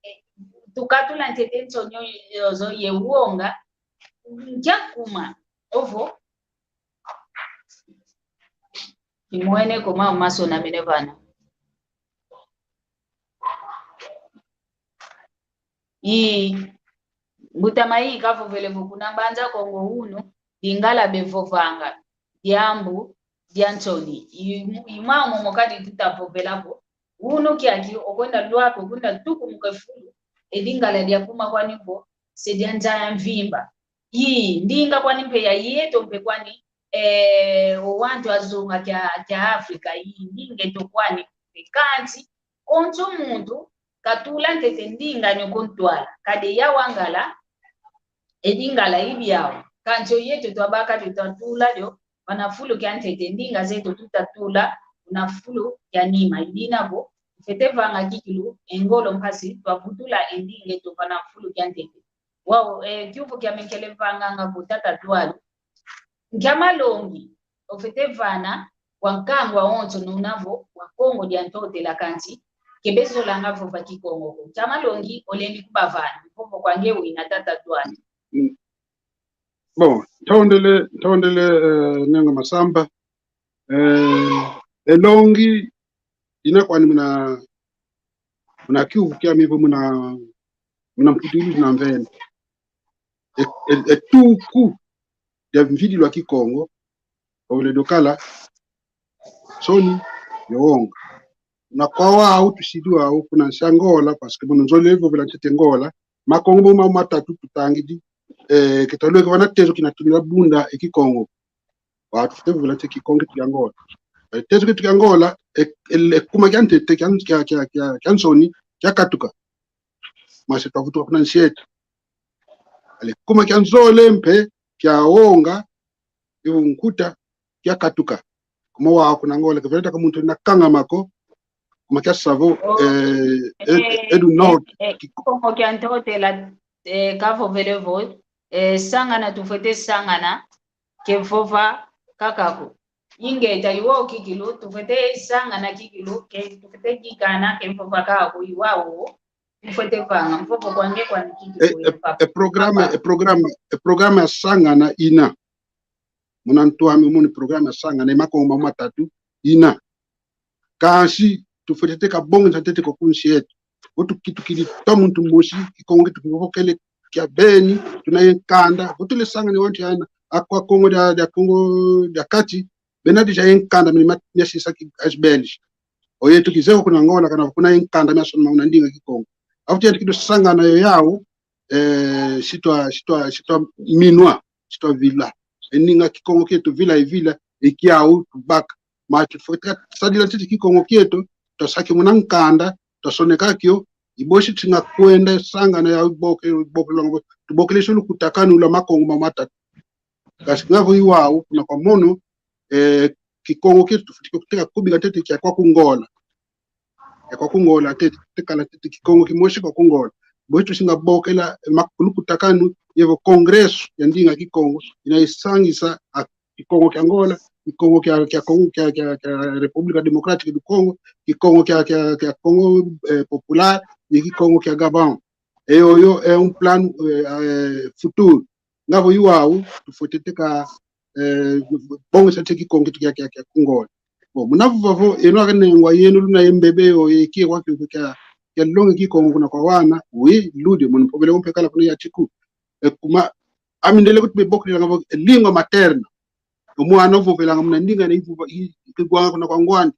Eh, tukatula ntete nsoni yozo ye wonga, nkia kuma, ovo. Kimwene ko mau masonamene vana. I, mbuta Mayi kavovele vo kuna Mbanza Kongo unu, Lingala bevovanga, diambu dia nsoni. I, i mau momo kadi tuta vovela vo, unu kiaki okwenda lwaka, okwenda tukumuka e fulu, e Lingala dia kuma kwani vo, se dia nza ya mvimba. I ndinga kwani mpe ya yeto mpe kwani, eh, o wantu azunga kia, kia Afrika, i ndinga eto kwani mpe kansi, konso muntu katula ntete ndinga nyo kontwala, kadi ya wangala, e Lingala i diau. Kansi o yeto twabaka dio twatula dio, vana fulu kiantete, ndinga zeto tuta tula, vana fulu kia nima. I dina vo, tufwete vanga kikilu e ngolo mpasi, twavutula e ndinga eto vana fulu kiantete. Wau, eh, kiuvu kiame nkele vanganga vo tata Dualu. Nkia malongi ofwete vana kwa nkangu awonsono una vo wa Kongo dia Ntotela kansi ke bezolanga vova Kikongo ko? Nkia malongi olendi kubavana? Mvovo kwa nge wina tata Dualu. Mm. Bon, ntondele, ntondele, eh, Nengo Masamba. Eh, e longi ina kwani muna, muna kiuvu kiame vo muna, muna mputuluzi na mvene. E, e, e tuku dia mvidilwa Kikongo, ovele dokala, nsoni, ye wonga. Na kwa wau tusidi wau kuna nsi a Ngola, parce que mono nzolele vovela ntete Ngola, makongo mo mau matatu tutangidi, eh, ke talweke vana tezo kina tunila bunda e Kikongo. Wau tufwete vovela ntete Kikongo kia Ngola. Eh, tezo kieto kia Ngola, e, e, e kuma kiantete kia, kia, kia, kia, kia nsoni, kiakatuka. Mase twavutuka kuna nsi eto. Ale kuma kia nzole mpe, kia wonga, i unkuta, kiakatuka. Kuma wau kuna Ngola, ke vele taka muntu na kangama ko, kuma kia savo, oh, eh, eh, eh, edu eh, nord. Eh, Kikongo kia Ntotela, eh, kavovele vo, eh, sangana tufwete sangana, ke vova kaka ko. Ingeta i wau kikilu, tufwete sangana kikilu, ke tufwete kikana, ke vova kaka ko, i wau. Mfwete vanga, mvovo kwa nge kwani kikilu. E, e, e programa, e programa, e programa ya sangana ina. Muna ntu ame muni programa ya sangana, e makongo mau matatu ina. Kansi, tufwete teka bonga ntete ko ku nsi eto. Vo tukitukidi twa muntu mosi, Kikongo tukivovokele kia beni, tuna ye nkanda, vo tule sangana wantu yana, akwa Kongo dia, dia Kongo dia Kati, bena déjà ye nkanda mini ma-, miasisa ki as belge. O yeto kizeye kuna Ngola kana kuna ye nkanda miasonama una ndinga Kikongo. Afuti yantikidi sangana yo yau, eh, si twa, si twa, si twaminwa, si twavila. E ndinga Kikongo kieto vila e vila, e kiau tubaka. Matu fwete sadila ntete Kikongo kieto, twasakio muna nkanda, twasoneka kio, i bosi tinga kwenda sangana ya boke, boke longo, tubokele sulu kutakanu lwa makongo mamatatu. Kasi nga vo i wau, kuna kwa mono, eh, Kikongo kieto tufwete kio kuteka kubika ntete kia kwaku Ngola. Ya kwaku Ngola ntete, tekala ntete Kikongo kimosi kwaku Ngola. Bosi tusinga bokela, eh, makulukutakanu, yevo Congresso ya ndinga Kikongo, ina isangisa a Kikongo kia Ngola, Kikongo kia, kia Kongo, kia, kia, kia República Democrática do Congo, Kikongo kia, kia, kia Congo, eh, Popular, ni Kikongo kia Gabão. E yoyo é um plano, eh, eh, futuro. Nga vo i wau, tufwete teka, eh, bongesa ntete Kikongo kieto kia, kia, kia ku Ngola. Bon, muna vova vo, eno akanengwa yeno luna ye mbebe yo, ye kie kwa kio kia, kia longe Kikongo kuna kwa wana, oui, ludi, mono mpovele umpe kala kuna ya tiku. E kuma, ami ndele kuti bebokelanga vo, língua materna. O mwana uvovelanga muna ndinga ina ivova, i, ikigwanga kuna kwa ngwandi.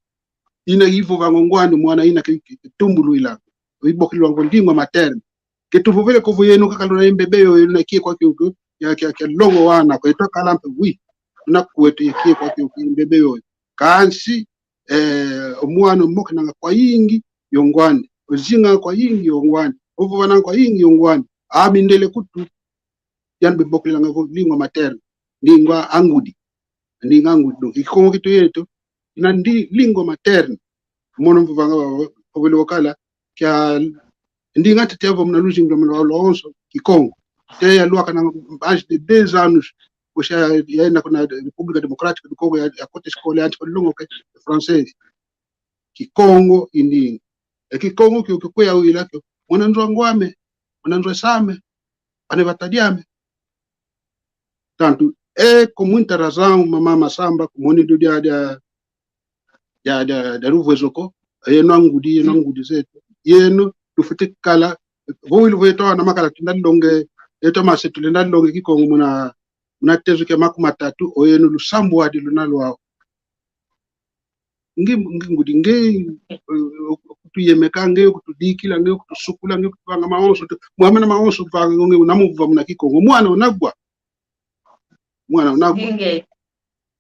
Ina ivovanga ngwandi, mwana ina ki, ki, kitumbulwila. Ibokelwanga vo língua materna. Ke tuvovele ko vo yeno kaka luna ye mbebe yo, yeno na kie kwa kio, kio, kia, kia, kia longo wana ko, eto kala mpe, oui. Una kweto ye kie kwa kio, kio mbebe yo. Kansi, eh, o mwana omokenanga kwayingi yo ngwandi. Ozinganga kwayingi yo ngwandi. Ovovananga kwayingi yo ngwandi. Ami ndele kutu, yandi bebokelanga vo língua materna. Ndinga a ngudi. Ndinga a ngudi. Donc, Kikongo kieto yeto, ina ndi língua materna. Mono mvovanga, mpovele wakala, kia ndinga ntete yavova muna luzingu lwa muna lwonso, Kikongo. Te yalwakana mais de dez anos, poxa, yaenda kuna República Democrática do Congo, ya, yakota escola, yantika longoka francês. Kikongo i ndinga. E Kikongo kio, kio kwe yawila kio, mwana nzo a ngw'ame, mwana nzo a same, ane batadi ame. Tanto, é com muita razão, mamã Massamba, kumoni do dia, dia, dia, dia, dia Ruvu Ezoko, yeno a ngudi, yeno a ngudi zeto, yeno, tufwete kala, vo wili vo yeto ana makala tulenda longe, yeto mase tulenda longe Kikongo muna, muna tezo kia makumatatu, o yeno lusambwadi luna lwau. Nge, nge ngudi, nge, eh, okutuyemeka, nge okutudikila, nge okutusukula, nge okutuvanga mawonso, tu-, mwamana mawonso vanga, nge unamuva muna Kikongo. Mwana unagwa. Mwana unagwa. Nge.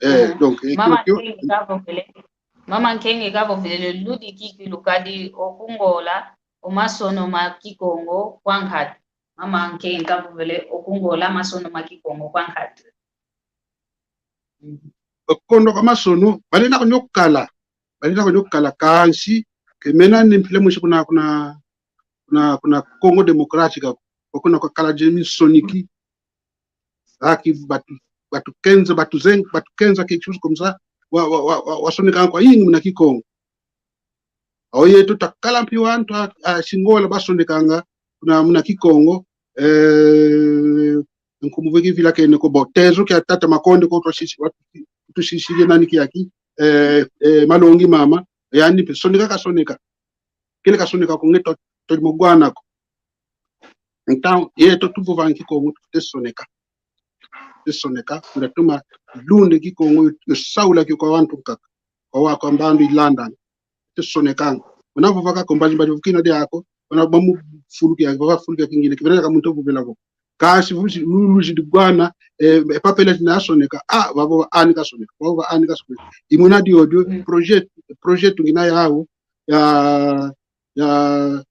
Eh, donc, eh, mama kio, kio, Nkenge kavovele. Mama Nkenge kavovele ludi kikilu kadi o ku Ngola, o masono ma Kikongo kwa nkatu. Mama Nkenge kavovele o ku Ngola, masono ma Kikongo kwa nkatu. Kondo kwa masono, balenda ko nyokala. Balenda ko nyokala kansi, ke mena ni mpila mwisi kuna, kuna, kuna, kuna Congo Democrática, kuna kwa kala jemi soniki. Aki batu, batu kenza, batu zen-, batu kenza quelque chose comme ça, wa, wa, wa, wa, wasoneka kwayingi muna Kikongo. Awo yeto takala mpi wantu a, a, si Ngola basonekanga, kuna, muna Kikongo, eh, nkumbu veki vila kene ko bo. Tezo kia tata Makonde ko twasisi, watu, tusisile nani kiaki, eh, eh, Malongi mama, yani mpe soneka kasoneka. Kele kasoneka ko nge to, to mugwana ko. Então, yeto tuvovanga Kikongo, tufwete soneka. Tufwete soneka, nda tuma lunde Kikongo, yo saula kio kwa wantu nkaka. Kwa wa, kwa mbandu ilandanga. Tufwete sonekanga. Una vova kaka mbazi mbazi vukina diako, una bamu fulu kia, vava fulu kia kingine, kibena ka muntu vovela vo. Kansi vuzi, lu-, luzi digwana, eh, e papela tina soneka, ah, vavo ani kasoneka, vavo ani kasoneka. I muna diodio, mm, projet, projet ngina yau, ya, ya,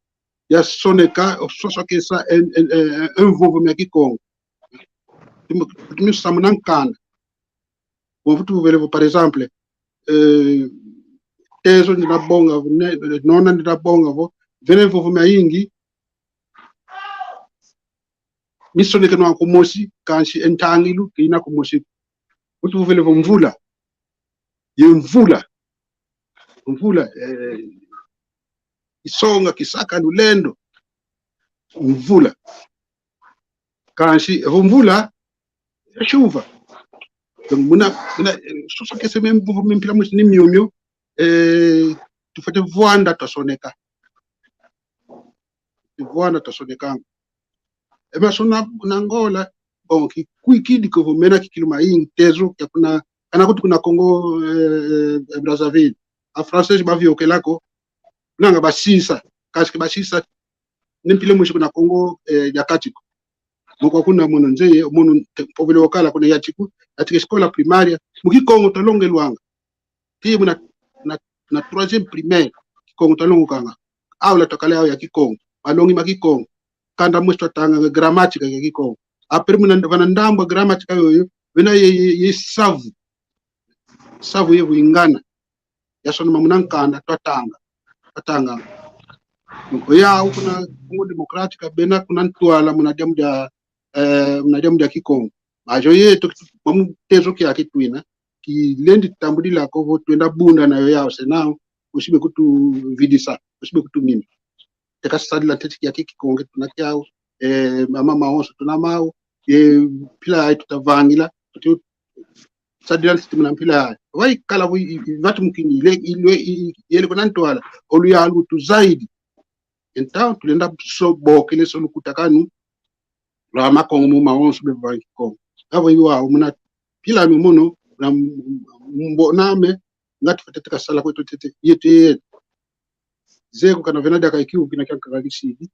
ya soneka, o sosokesa, en, en, en, en vovo mia Kikongo. Tumi, tumi samu na nkanda. Bon, vutu vovele vo, par exemple, eh, tezo ndina bonga vo, ne, nona ndina bonga vo, vene vovo miayingi, misonekenwa kumosi, kansi e ntangilu, ke ina kumosi. Vutu vovele vo mvula. Ye mvula. Mvula, eh, isonga, kisaka, lulendo. Mvula. Kansi, evo mvula, e chuva. Então, muna, muna, eh, sosokesa mia mvu-, mia mpila mwisi ni miomio, eh, tufwete vwanda twasoneka. Tufwete vwanda twasonekanga. E masono na Ngola, bon, ki, kikwikidi ko vo mena kikilu mayingi tezo, kia kuna, kana kutu kuna Congo, eh, eh, Brazzaville. A Français baviokela ko, nanga basisa, kansi ke basisa, ni mpila mwisi kuna Congo, eh, dia Kati ko. Moko kuna mono nzeye, mono te-, mpovele wakala kuna Yatiku, Yatiku escola primária, mu Kikongo twalongelwanga. Ti muna, na, na troisième primaire, Kikongo twalongokanga. Aula twakala au ya Kikongo, malongi ma Kikongo. Kanda mwesi twatanga gramática ya Kikongo. Après muna, vana ndambu gramática yoyo, vena ye, ye, ye savu. Savu ye vuingana. Yasonama muna nkanda, twatanga. Twatanga. Oya, au kuna Congo Democrática, bena kuna ntwala, muna diambu dia, eh, muna diambu dia Kikongo. Majo yeto, mamu tezo kiaki twina, kilendi tambudila ko vo twenda bunda na yo yau senao, usibe kutuvidisa, usibe kutumina. Teka sadila ntete kiaki Kikongo tuna kiau, eh, mama mawonso tuna mau, ye mpila ai tutavangila, tuti sadila ntete muna mpila ai. Wai kala vo i, i, vatu mukini, ile, ile, i, i, yele kuna ntwala, oluyalu tu zaidi. Então, tulenda so bokele so lukutakanu, lwa Makongo mu mawonso bevanga Kikongo. Avo iwa, muna mpila mi mono, na m-, m-, mboname, ngati fete teka sala kweto tete, yeto yeto. Zeko kana vena diaka ikiu kina kiankaka kisidi.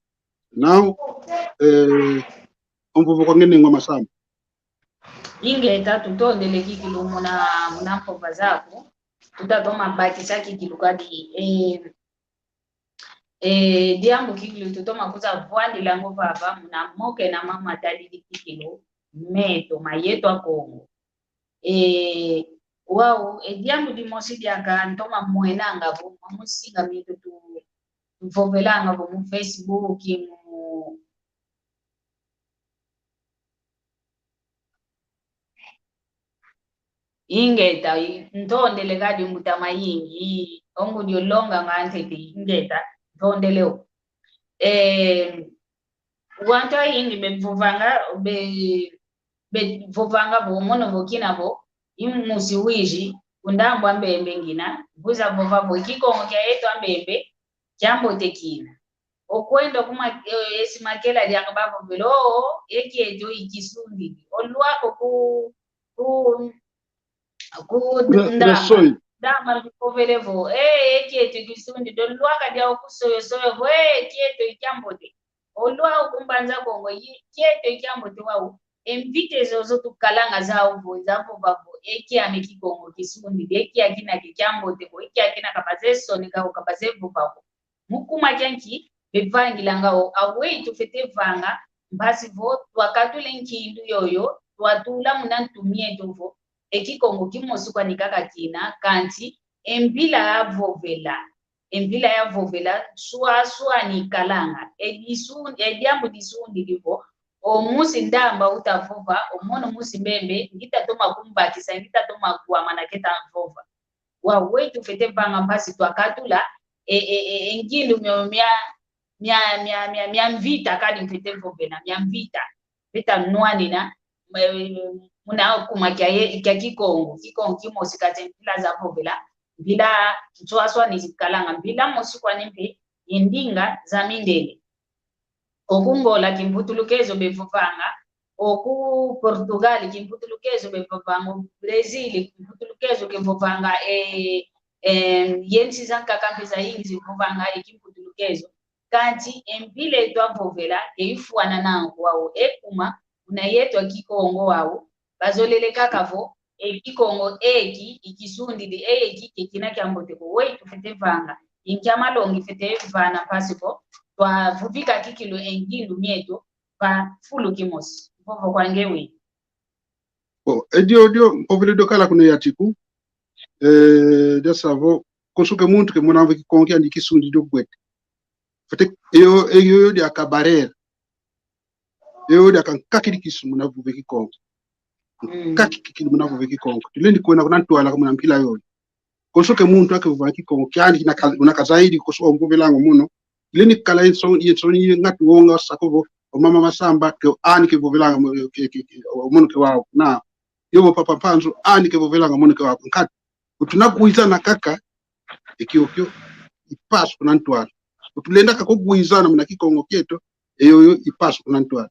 Now, eh, omvovo kwa ngene ngwa masamba. Ingeta, tutondele kikilu muna, muna mpova zaku. Tutatoma bakisa kikilu kadi, eh, eh, diambu kikilu tutoma kuza vwandila ngo vava, muna moke na mama tadidi kikilu, meto, ma yeto a Kongo. Eh, wau, e diambu dimosi diaka ntoma mwenanga vo, mwa musinga mieto tu, tuvovelanga vo mu Facebook, mu, ingeta, i-, ntondele kadi mbuta mayingi, i-, ongu dio longa nga ntete, ingeta, ntondele o. Eh, wantu ayingi bevovanga, be-, bevovanga vo, mono vo kina vo, i musi wiji, ku ndambu a Mbembe ngina, vuza vova vo, Kikongo kia yeto a Mbembe, kiambote kina. Okwenda kuma, eh, esi makela diaka bavovele, o, o, e kieto i kisundidi. Olwako ku, ku, ku ndamba. Ndamba mbivovele vo, eh, e kieto i kisundidi. Olwaka diau ku Soyo Soyo vo, eh, e kieto i kiambote. Olwako ku Mbanza Kongo, i kieto i kiambote wau. E mvita zozo tukalanga zau vo, zavova vo, e kiame Kikongo kisundidi, e kia kina ki kiambote ko, e kia kina ka bazesoneka ko, ka bazevova ko. Mu kuma kia nki bevangilanga o, aweyi tufete vanga, mpasi vo twakatula e nkindu yoyo, twatula muna ntu mieto vo, e Kikongo kimosi kwani kaka kina, kansi e mpila yavovela, e mpila yavovela, swaswani ikalanga, e disu-, e diambu disundidi vo, o musi ndamba utavova, o mono musi Mbembe, ngita toma kumbakisa, ngita toma kwamana keta vova. Wau weyi tufete vanga mpasi twakatula, e, e, e, e ngindu mio mia, mia, mia, mia, mia mvita kadi mfete vovela, mia mvita. Mfeta nwanina, eh, muna kuma kia ye, kia Kikongo, Kikongo kimosi kati mpila zavovela, mpila nswaswani zikalanga, mpila mosi kwani mpe, e ndinga za mindele. Oku Ngola kimvutulukezo bevovanga, oku Portugal kimvutulukezo bevovanga, oku Brazil kimvutulukezo kevovanga, eh, eh, ye nsi zankaka mpe zayingi zivovanga e kimvutulukezo. Kansi e mpila eto avovela, ke ifwanana wau, e kuma, kuna yeto a Kikongo wau, bazolele kaka vo, e Kikongo eki, i kisundidi, e eki, ke kina kiambote ko, weyi tufete vanga, i nkia malongi fete vana mpasi vo, twavuvika kikilu e ngindu mieto, va fulu kimosi, vovo kwa nge weyi. Bon, e dio, dio, mpovele dio kala kuna Yatiku, eh, dia sa vo, konso ke muntu kemona vo Kikongo kiandi kisundidi dio gwete. Fete, eyo, eyo, eyo diaka barreira. Eyo diaka nkakidi kisu muna vova e Kikongo. Mm. Nkakidi kikilu muna vova e Kikongo. Tulendi kwenda kuna ntwala ka muna mpila yoyo. Konso ke muntu akevova Kikongo, kiandi kina ka-, una kazaidi, konso omvovelanga mono. Ilendi kala ye nsoni, ye nsoni, ye ngati wonga sako vo, o mama Masamba, ke ani kevovelanga mo-, ke, ke, ke, o mono ke wau. Na, yovo papa Mpanzu, ani kevovelanga mono ke wau. Nkati, utuna kuizana kaka, e kiokio, i paso kuna ntwala. Utulenda kako kuizana muna Kikongo kieto, eyoyo i paso kuna ntwala.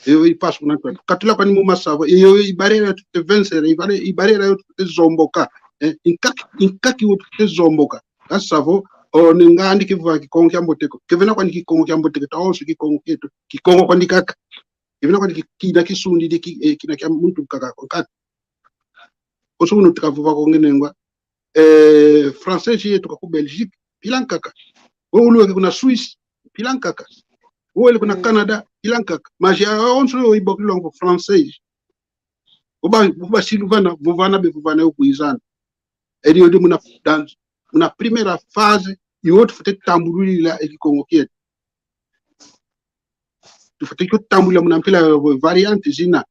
Eyoyo i paso kuna ntwala. Katula kwani mu masavo, eyoyo i barreira tute vencer, i bare-, i barreira yo tute zomboka. Eh, i nkaki, i nkaki wo tute zomboka. Ka savo, o, ni ngandi kevova Kikongo kiambote ko. Kevena kwani Kikongo kiambote ko, tawonso Kikongo kieto. Kikongo kwandi kaka. Kivena kwani ki-, kina kisundidi ki-, eh, kina kia muntu nkaka ko nkatu. Konso unu tuka vova ko ngine ngwa, eh, français yetu ka ku Belgique, mpila nkaka. Wo ulueke kuna Suisse, mpila nkaka. Wo wele kuna Canada, mpila nkaka. Mas ya onso yo ibokilwa ngo français. Uba, uba silu vana, vovana be vovana yo kwizana. Edi odi muna, dans, muna primeira fase, i wo tufwete tambululila e Kikongo kietu. Tufwete kio tambulula muna mpila yo variante zina,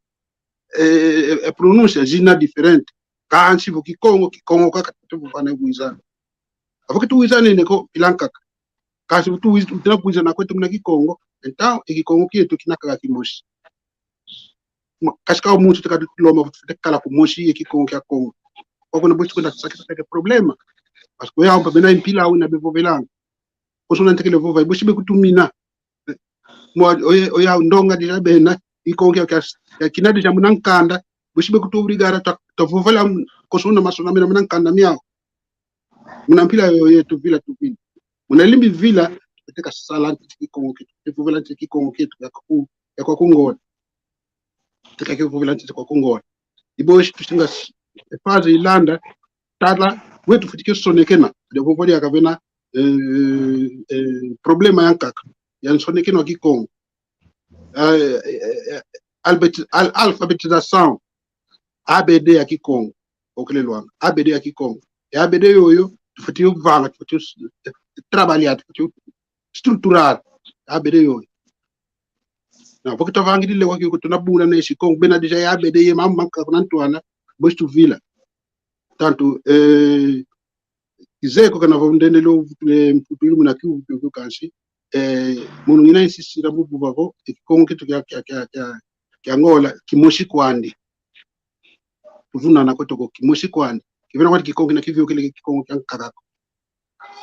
eh, eh, pronúncia zina diferente. Kansi vo Kikongo, Kikongo kaka tufwete vovana yo kwizana. Avo ke tuwizanene ko mpila nkaka. Kansi vo tuwiz-, tuna kwizana kwetu muna Kikongo, então, e Kikongo kietu kina kaka kimosi. Ma-, kasi ka o muntu te ka tulomba vo tufwete kala kumosi e Kikongo kia Kongo. Kwa kuna bosi kuna saki saki problema. Parce que ya ompa bena mpila una be vovelanga. Konso una ntekele vova, bosi be kutumina. Mwa, oye, oya ndonga dila bena, e Kikongo kia, kia, kia kina dila muna nkanda, bosi be kutu obrigada ta, ta vovela, konso una masona mena muna nkanda miau. Muna mpila yo yetu vila tuvila. Muna limbi vila, teka sala nti Kikongo kietu, te vovela nti Kikongo kietu, ya ku, ya kwa ku Ngola. Teka kio vovela nti kwa ku Ngola. I bosi tusinga s-, e fase ilanda, tala, wetu fwete kio sonekena. Dia vovela ya kavena, eh, eh, problema ya nkaka. Ya nsonekena wa Kikongo. Eh, eh, eh, albet-, al-, alfabetização. A B D ya Kikongo. Okelelwanga. A B D ya Kikongo. E A B D yoyo, tufwete yo vanga, tufwete yo s-, eh, trabalhar, tufwete yo estruturar. A B D yoyo. Na, vo ke tuvangidile kwa kio kutuna buna na esi Kongo, bena déjà e A B D ye mama manka kuna ntwala, bosi tuvila. Tanto, eh, kizeye ko kana vo ndendele o vutule mputu ilu muna kiu, kiu, kiu kansi, eh, mono ngina insistir avo vova vo, e Kikongo kietu kia, kia, kia, kia, kia Ngola, kimosi kwandi. Tuvunana kwetu ko kimosi kwandi. Kivena kwani Kikongo kina kiviokele Kikongo kia nkaka ko.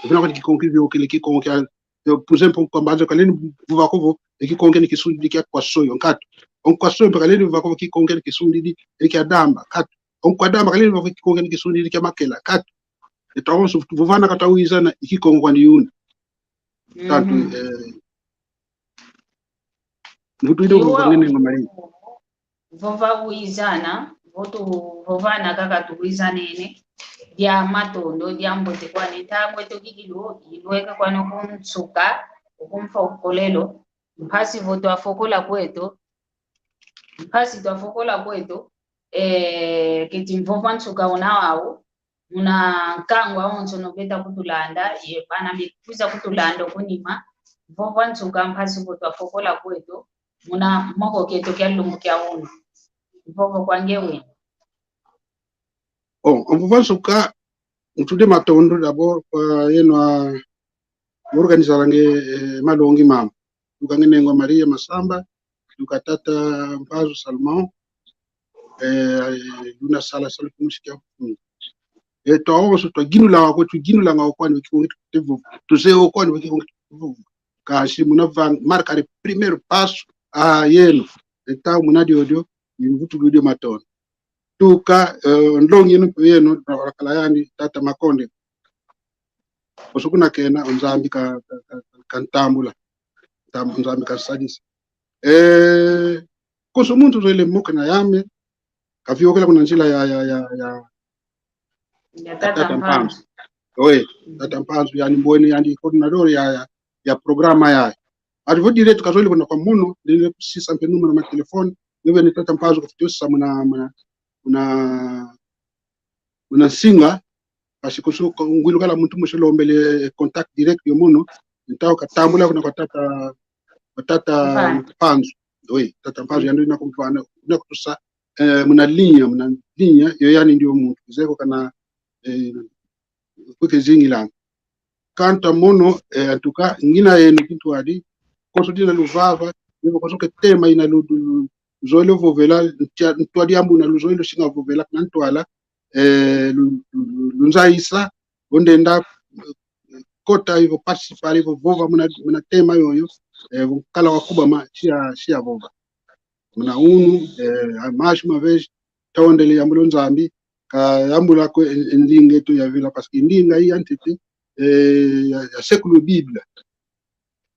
Kivena kwani Kikongo kiviokele Kikongo kia, eh, por exemplo, kwa mbanza kaleni vova ko vo, e Kikongo kia ni kisundidi kia Kwasoyo, nkatu. O Nkwasoyo mpe kaleni vova ko vo Kikongo kia ni kisundidi, e kia Damba, nkatu. O Nkwadamba kaleni vova Kikongo kia ni kisundidi kia Makela, nkatu. E tawonso, vovana ka tawizana, e Kikongo kwandi una. Tanto, eh, mvutu ide vova ngene ngo Maria. Vova wizana, vo tuvovana kaka tuwizanene, dia matondo, dia mbote kwani, ntangu eto kikilu, ilweka kwani kunsuka, ukumfokolelo, mpasi vo twafokola kweto, mpasi twafokola kweto, eh, keti mvova nsuka una wau, muna nkangu awonso no beta kutulanda, ye bana bekwiza kutulanda kunima, mvova nsuka mpasi vo twafokola kweto, muna moko kieto kia lumbu kia unu. Mvova kwange wena. Oh, mvova nsuka, ntude matondo d'abord kwa yeno a organizar nge, eh, malongi mama. Tuka ngene ngo Maria Masamba, tuka tata Mpazu Salomão, eh, luna sala sala kumusi kia kufunga. E, tawonso twaginula wako, tuginula nga okwani waki kongi tukutevu. Tuzeye okwani waki kongi tukutevu. Kansi muna vanga, marcar primeiro passo, a yeno. Então, muna diodio, ni mvutu diodio matondo. Tuka, eh, nlongi yeno, yeno, na wakala yani, tata Makonde. Oso kuna kena, o Nzambi ka, ka, ka, kantambula. Tam-, Nzambi kansadisa. Eh, konso muntu zele moke na yame, kaviokela kuna nzila ya, ya, ya, ya, ya tata Mpanzu. Oe, tata Mpanzu, yani mbwene, yani coordenador ya, ya, ya programa ya. Ati vo direto kazwele kuna kwa mono, ndele kusisa mpe numero ma telefone, nyo bene tata Mpanzu kafutiosa muna, muna, muna, muna nsinga, parce que so, ngwilu kala muntu musi lombele contact direct yo mono, ntao katambula kuna kwa tata, kwa tata Mpanzu. Mpanzu. Oui, tata Mpanzu yandi na kumfana, na kutusa, eh, muna linha, muna linha, yo yani ndio muntu. Zeko kana, eh, kweke zingilanga. Quanto a mono, eh, en tout cas, ngina yeno kintwadi, konso dina luvava, yeno konso ke tema ina lu, lu, lu, luzolele vovela, ntia-, ntwadi ambu na luzolele lusinga vovela, na ntwala, eh, lu, lu, lu, lunzayisa, vo ndenda, eh, kota ivo participar ivo vova muna, muna tema yoyo, eh, vo kala wakubama, sia, sia vova. Muna unu, eh, mais uma vez, tondele yambula Nzambi, kayambula ko e, e ndinga eto ya vila, parce que ndinga i ya ntete, eh, ya, ya século Bíblia.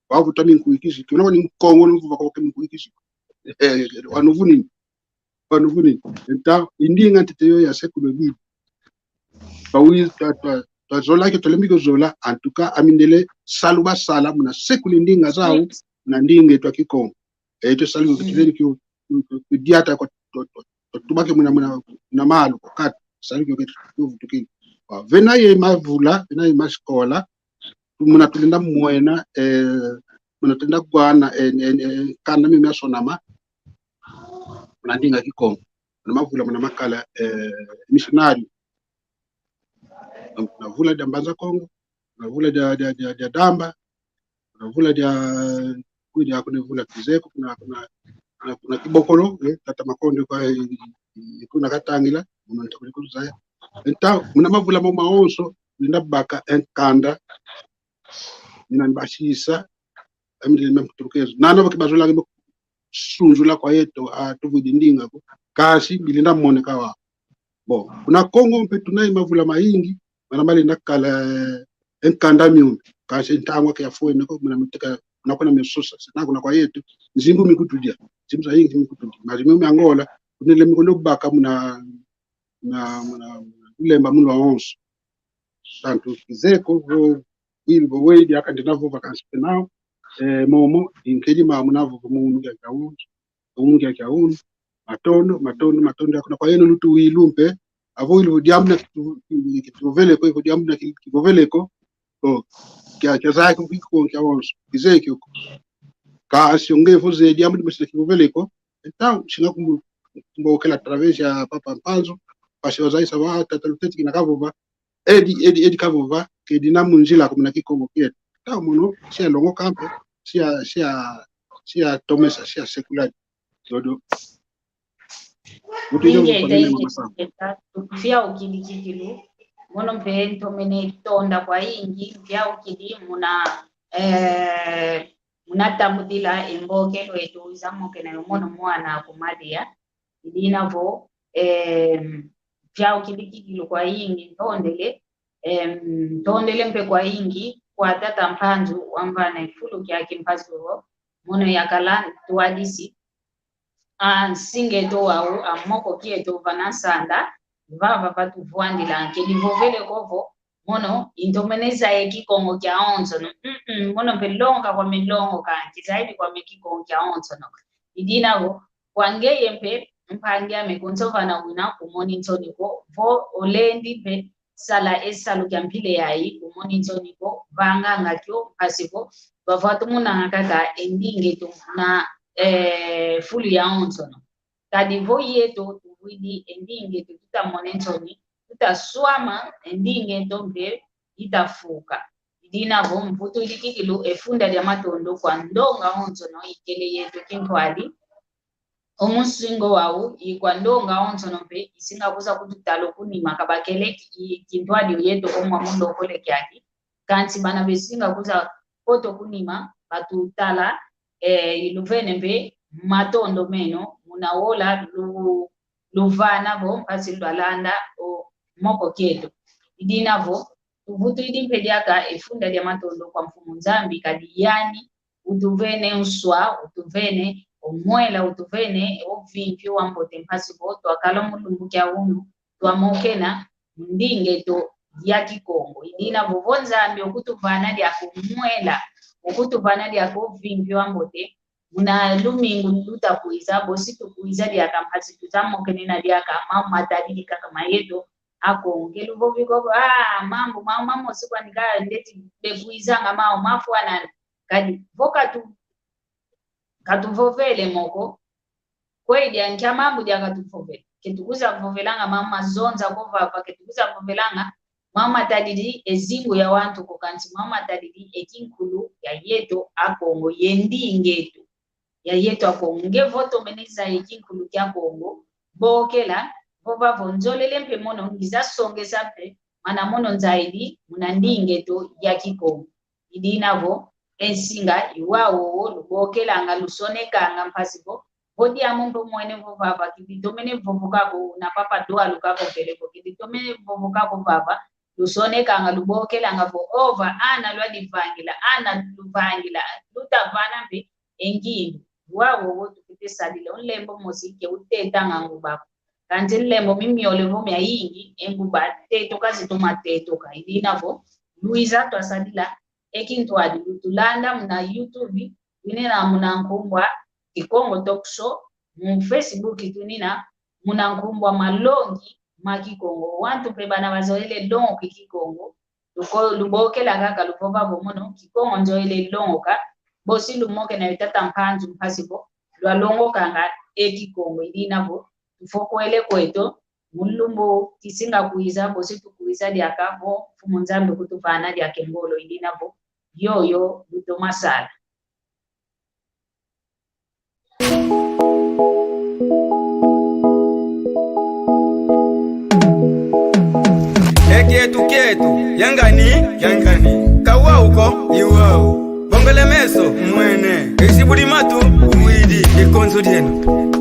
Wavuta minkuikisi, kuna wani Nkongo, no vuva kwa minkuikisi. Eh, wanu vuni. Wanu vuni. Então, i ndinga ntete yo yasekula bibi. Twa wi-, twa, twa, twazola ke, twalembi ko zola, en tout cas, amindele salu basala, muna sekula ndinga zau, na ndinga eto a Kikongo. Eto salu ko, mm, kutuveni kio, kio, kio, kio diata kwa, to, to, to, tubake muna, muna, muna malu, kwa kati, salu kio keto, kio vutukini. Wa, vena ye mavula, vena ye masikola, muna tulenda mwena, eh, muna tulenda gwana, eh, eh, eh, kanda mimi asonama, muna ndinga Kikongo. Muna mavula, muna makala, eh, missionário. Muna vula dia Mbanza Kongo, muna vula dia, dia, dia, dia Damba, muna vula dia, kudi, kuna vula Kizeko, kuna, kuna, kuna, kuna Kibokolo, eh, tata Makonde kwa, eh, eh, kuna Katangila, muna ntakuli kuzaya. Então, muna mavula mo mawonso, nina baka e nkanda, nina mbasisa, ami nina mputurukezo. Nana baki bazolanga sunzula kwa yeto, a, tuvwidi ndinga ko. Kansi, bilenda moneka wa. Bon, kuna Kongo mpe tuna ye mavula mayingi, mana malenda kala, eh, e nkanda miumbi. Kansi ntangu ke yafwene ko, muna miteka, muna kuna misusa. Sina kuna kwa yeto, nzimbu mikutudia. Nzimbu zayingi mikutudia. Mazi miumbi Angola, kunele mikondo baka muna, muna, muna, muna, lulemba mulu wonso. Tantu Kizeko, vo, wili vo wedi, aka ndina vo vacances penal, eh, momo, inkedi ma muna vo, vo munu kia kia unu, unu kia kia unu, matondo, matondo, matondo, akuna kwa yeno lutu wilu mpe, avo ilu vo diambu na kitu, kituvovele ko, vo diambu na ki-, kivovele ko, ko, kia, kia zaya ko, kiko, kia wonso, kize kio ko. Kansi onge vo ze diambu ni mesina kivovele ko, então, singa kumbu-, kumbokela através ya Papa Mpanzu, pasi wazayisa wa, tata Luteti kina kavova, edi, edi, edi kavova, kedi na munzila ko muna Kikongo kieto. Tau mono, sia longoka mpe, sia, sia, sia tomesa, sia sekuladi. Dodo. Mutu yo. Inge, mfia ukidi kikilu. Mono mpe ntomene tonda kwayingi, mfia ukidi muna, eh, muna tambudila e mbokelo eto wiza mokena yo mono mwana ku Madia. Idina vo, eh, mfia ukidi kikilu kwayingi, ntondele, em, ntondele mpe kwayingi kwa tata Mpanzu wamvana e fulu kiaki mpasi vo, mono yakala ntwadisi a nsinga eto wau, a moko kieto vana nsanda, vava vatuvwandila, kedi vovele ko vo, mono, i ntomene zaya e Kikongo kiawonsono. Mm, mm, mono mpe longoka kwame, longoka, kizaidi kwame Kikongo kiawonsono. Idina vo, kwa ngeye mpe, mpangi ame kunsovana wina kumoni nsoni ko, vo olendi mpe sala e salu kia mpila yayi, kumoni nsoni ko, vanganga kio, mpasi vo, vavwa tumonanga kaka e ndinga eto na, eh, fulu yawonsono. Kadi vo yeto tuvwidi e ndinga eto, tuta mona e nsoni, tuta swama, e ndinga eto mpe ita fuka. Idina vo mvutudi kikilu e funda dia matondo kwa ndonga onsono ikele yeto kintwadi. O munsinga wau, i kwa ndonga onsono mpe, isinga kwiza kututala o kunima, ka bakele ki-, kintwadi o yeto ko mwa mulokole kiaki. Kansi bana besinga kwiza kota o kunima, batutala, eh, iluvene mpe matondo meno, muna wola lu-, luvana vo, mpasi lwalanda o moko kieto. Idina vo, tuvutudi mpe diaka e funda dia matondo kwa Mfumu Nzambi, kadi yani, utuvene nswa, utuvene o mwela, utuvene o vimpi wambote mpasi vo, twakala mu lumbu kia unu, twamokena mu ndinga eto ya Kikongo. Idina vo, vo Nzambi okutuvana diaka o mwela, okutuvana diaka o vimpi wambote, muna lumingu luta kwiza, bosi tukwiza diaka mpasi tuza mokenena diaka, mambu matadidi kaka ma yeto Akongo. Ke luvovi ko, ah, mambu, mambu mamosi kwandi ka ndeti bekwizanga mau mafwanana. Kadi, vo katu-, katuvovele mo ko, kwei dia nkia mambu dia katuvovele. Ke tukwiza vovelanga mambu mazonza ko vava, ke tukwiza vovelanga mambu matadidi e zingu ya wantu ko, kansi mambu matadidi e kinkulu ya yeto Akongo, ye ndinga eto ya yeto Akongo. Nge vo tomene zaya e kinkulu kia Kongo, bokela, vova vo nzolele mpe mono ngiza songesa mpe, mana mono nzaidi muna ndinga eto ya Kikongo. Idina vo, e nsinga i wau wowo lubokelanga, lusonekanga mpasi vo, vo diambu mpe mwene vo vava, kidi tomene vovo kako na papa Dua lukavovele vo, kidi tomene vovo kako vava, lusonekanga, lubokelanga vo, ova, ana lwadivangila, ana luvangila, lutavana mpe e ngindu. Wau wowo tukite sadila, o nlembo mosi ke utetanga nguba ko. Kansi nlembo mimiole vo miayingi, e nguba tetoka zitoma tetoka. I dina vo, lwiza twasadila, e kintwadi lutulanda muna YouTube, twinina muna nkumbu a Kikongo Talk Show, mu Facebook twinina muna nkumbu a Malongi ma Kikongo. Wantu mpe bana bazoele longoka Kikongo, luko-, lubokela kaka luvova vo mono, Kikongo nzoele longoka, bosi lumokena yo tata Mpanzu mpasi vo, lwalongokanga e Kikongo. I dina vo, tufokwele kweto, mu lumbu kisinga kwiza, bosi tukwiza diaka vo Mfumu Nzambi kutuvana diaka e ngolo. I dina vo, yoyo lutoma sala. E kietu kietu, yangani, yangani. Ka wau ko, i wau. Bongele meso, mwene. Esi buli matu, uwidi, ikonzo dieno.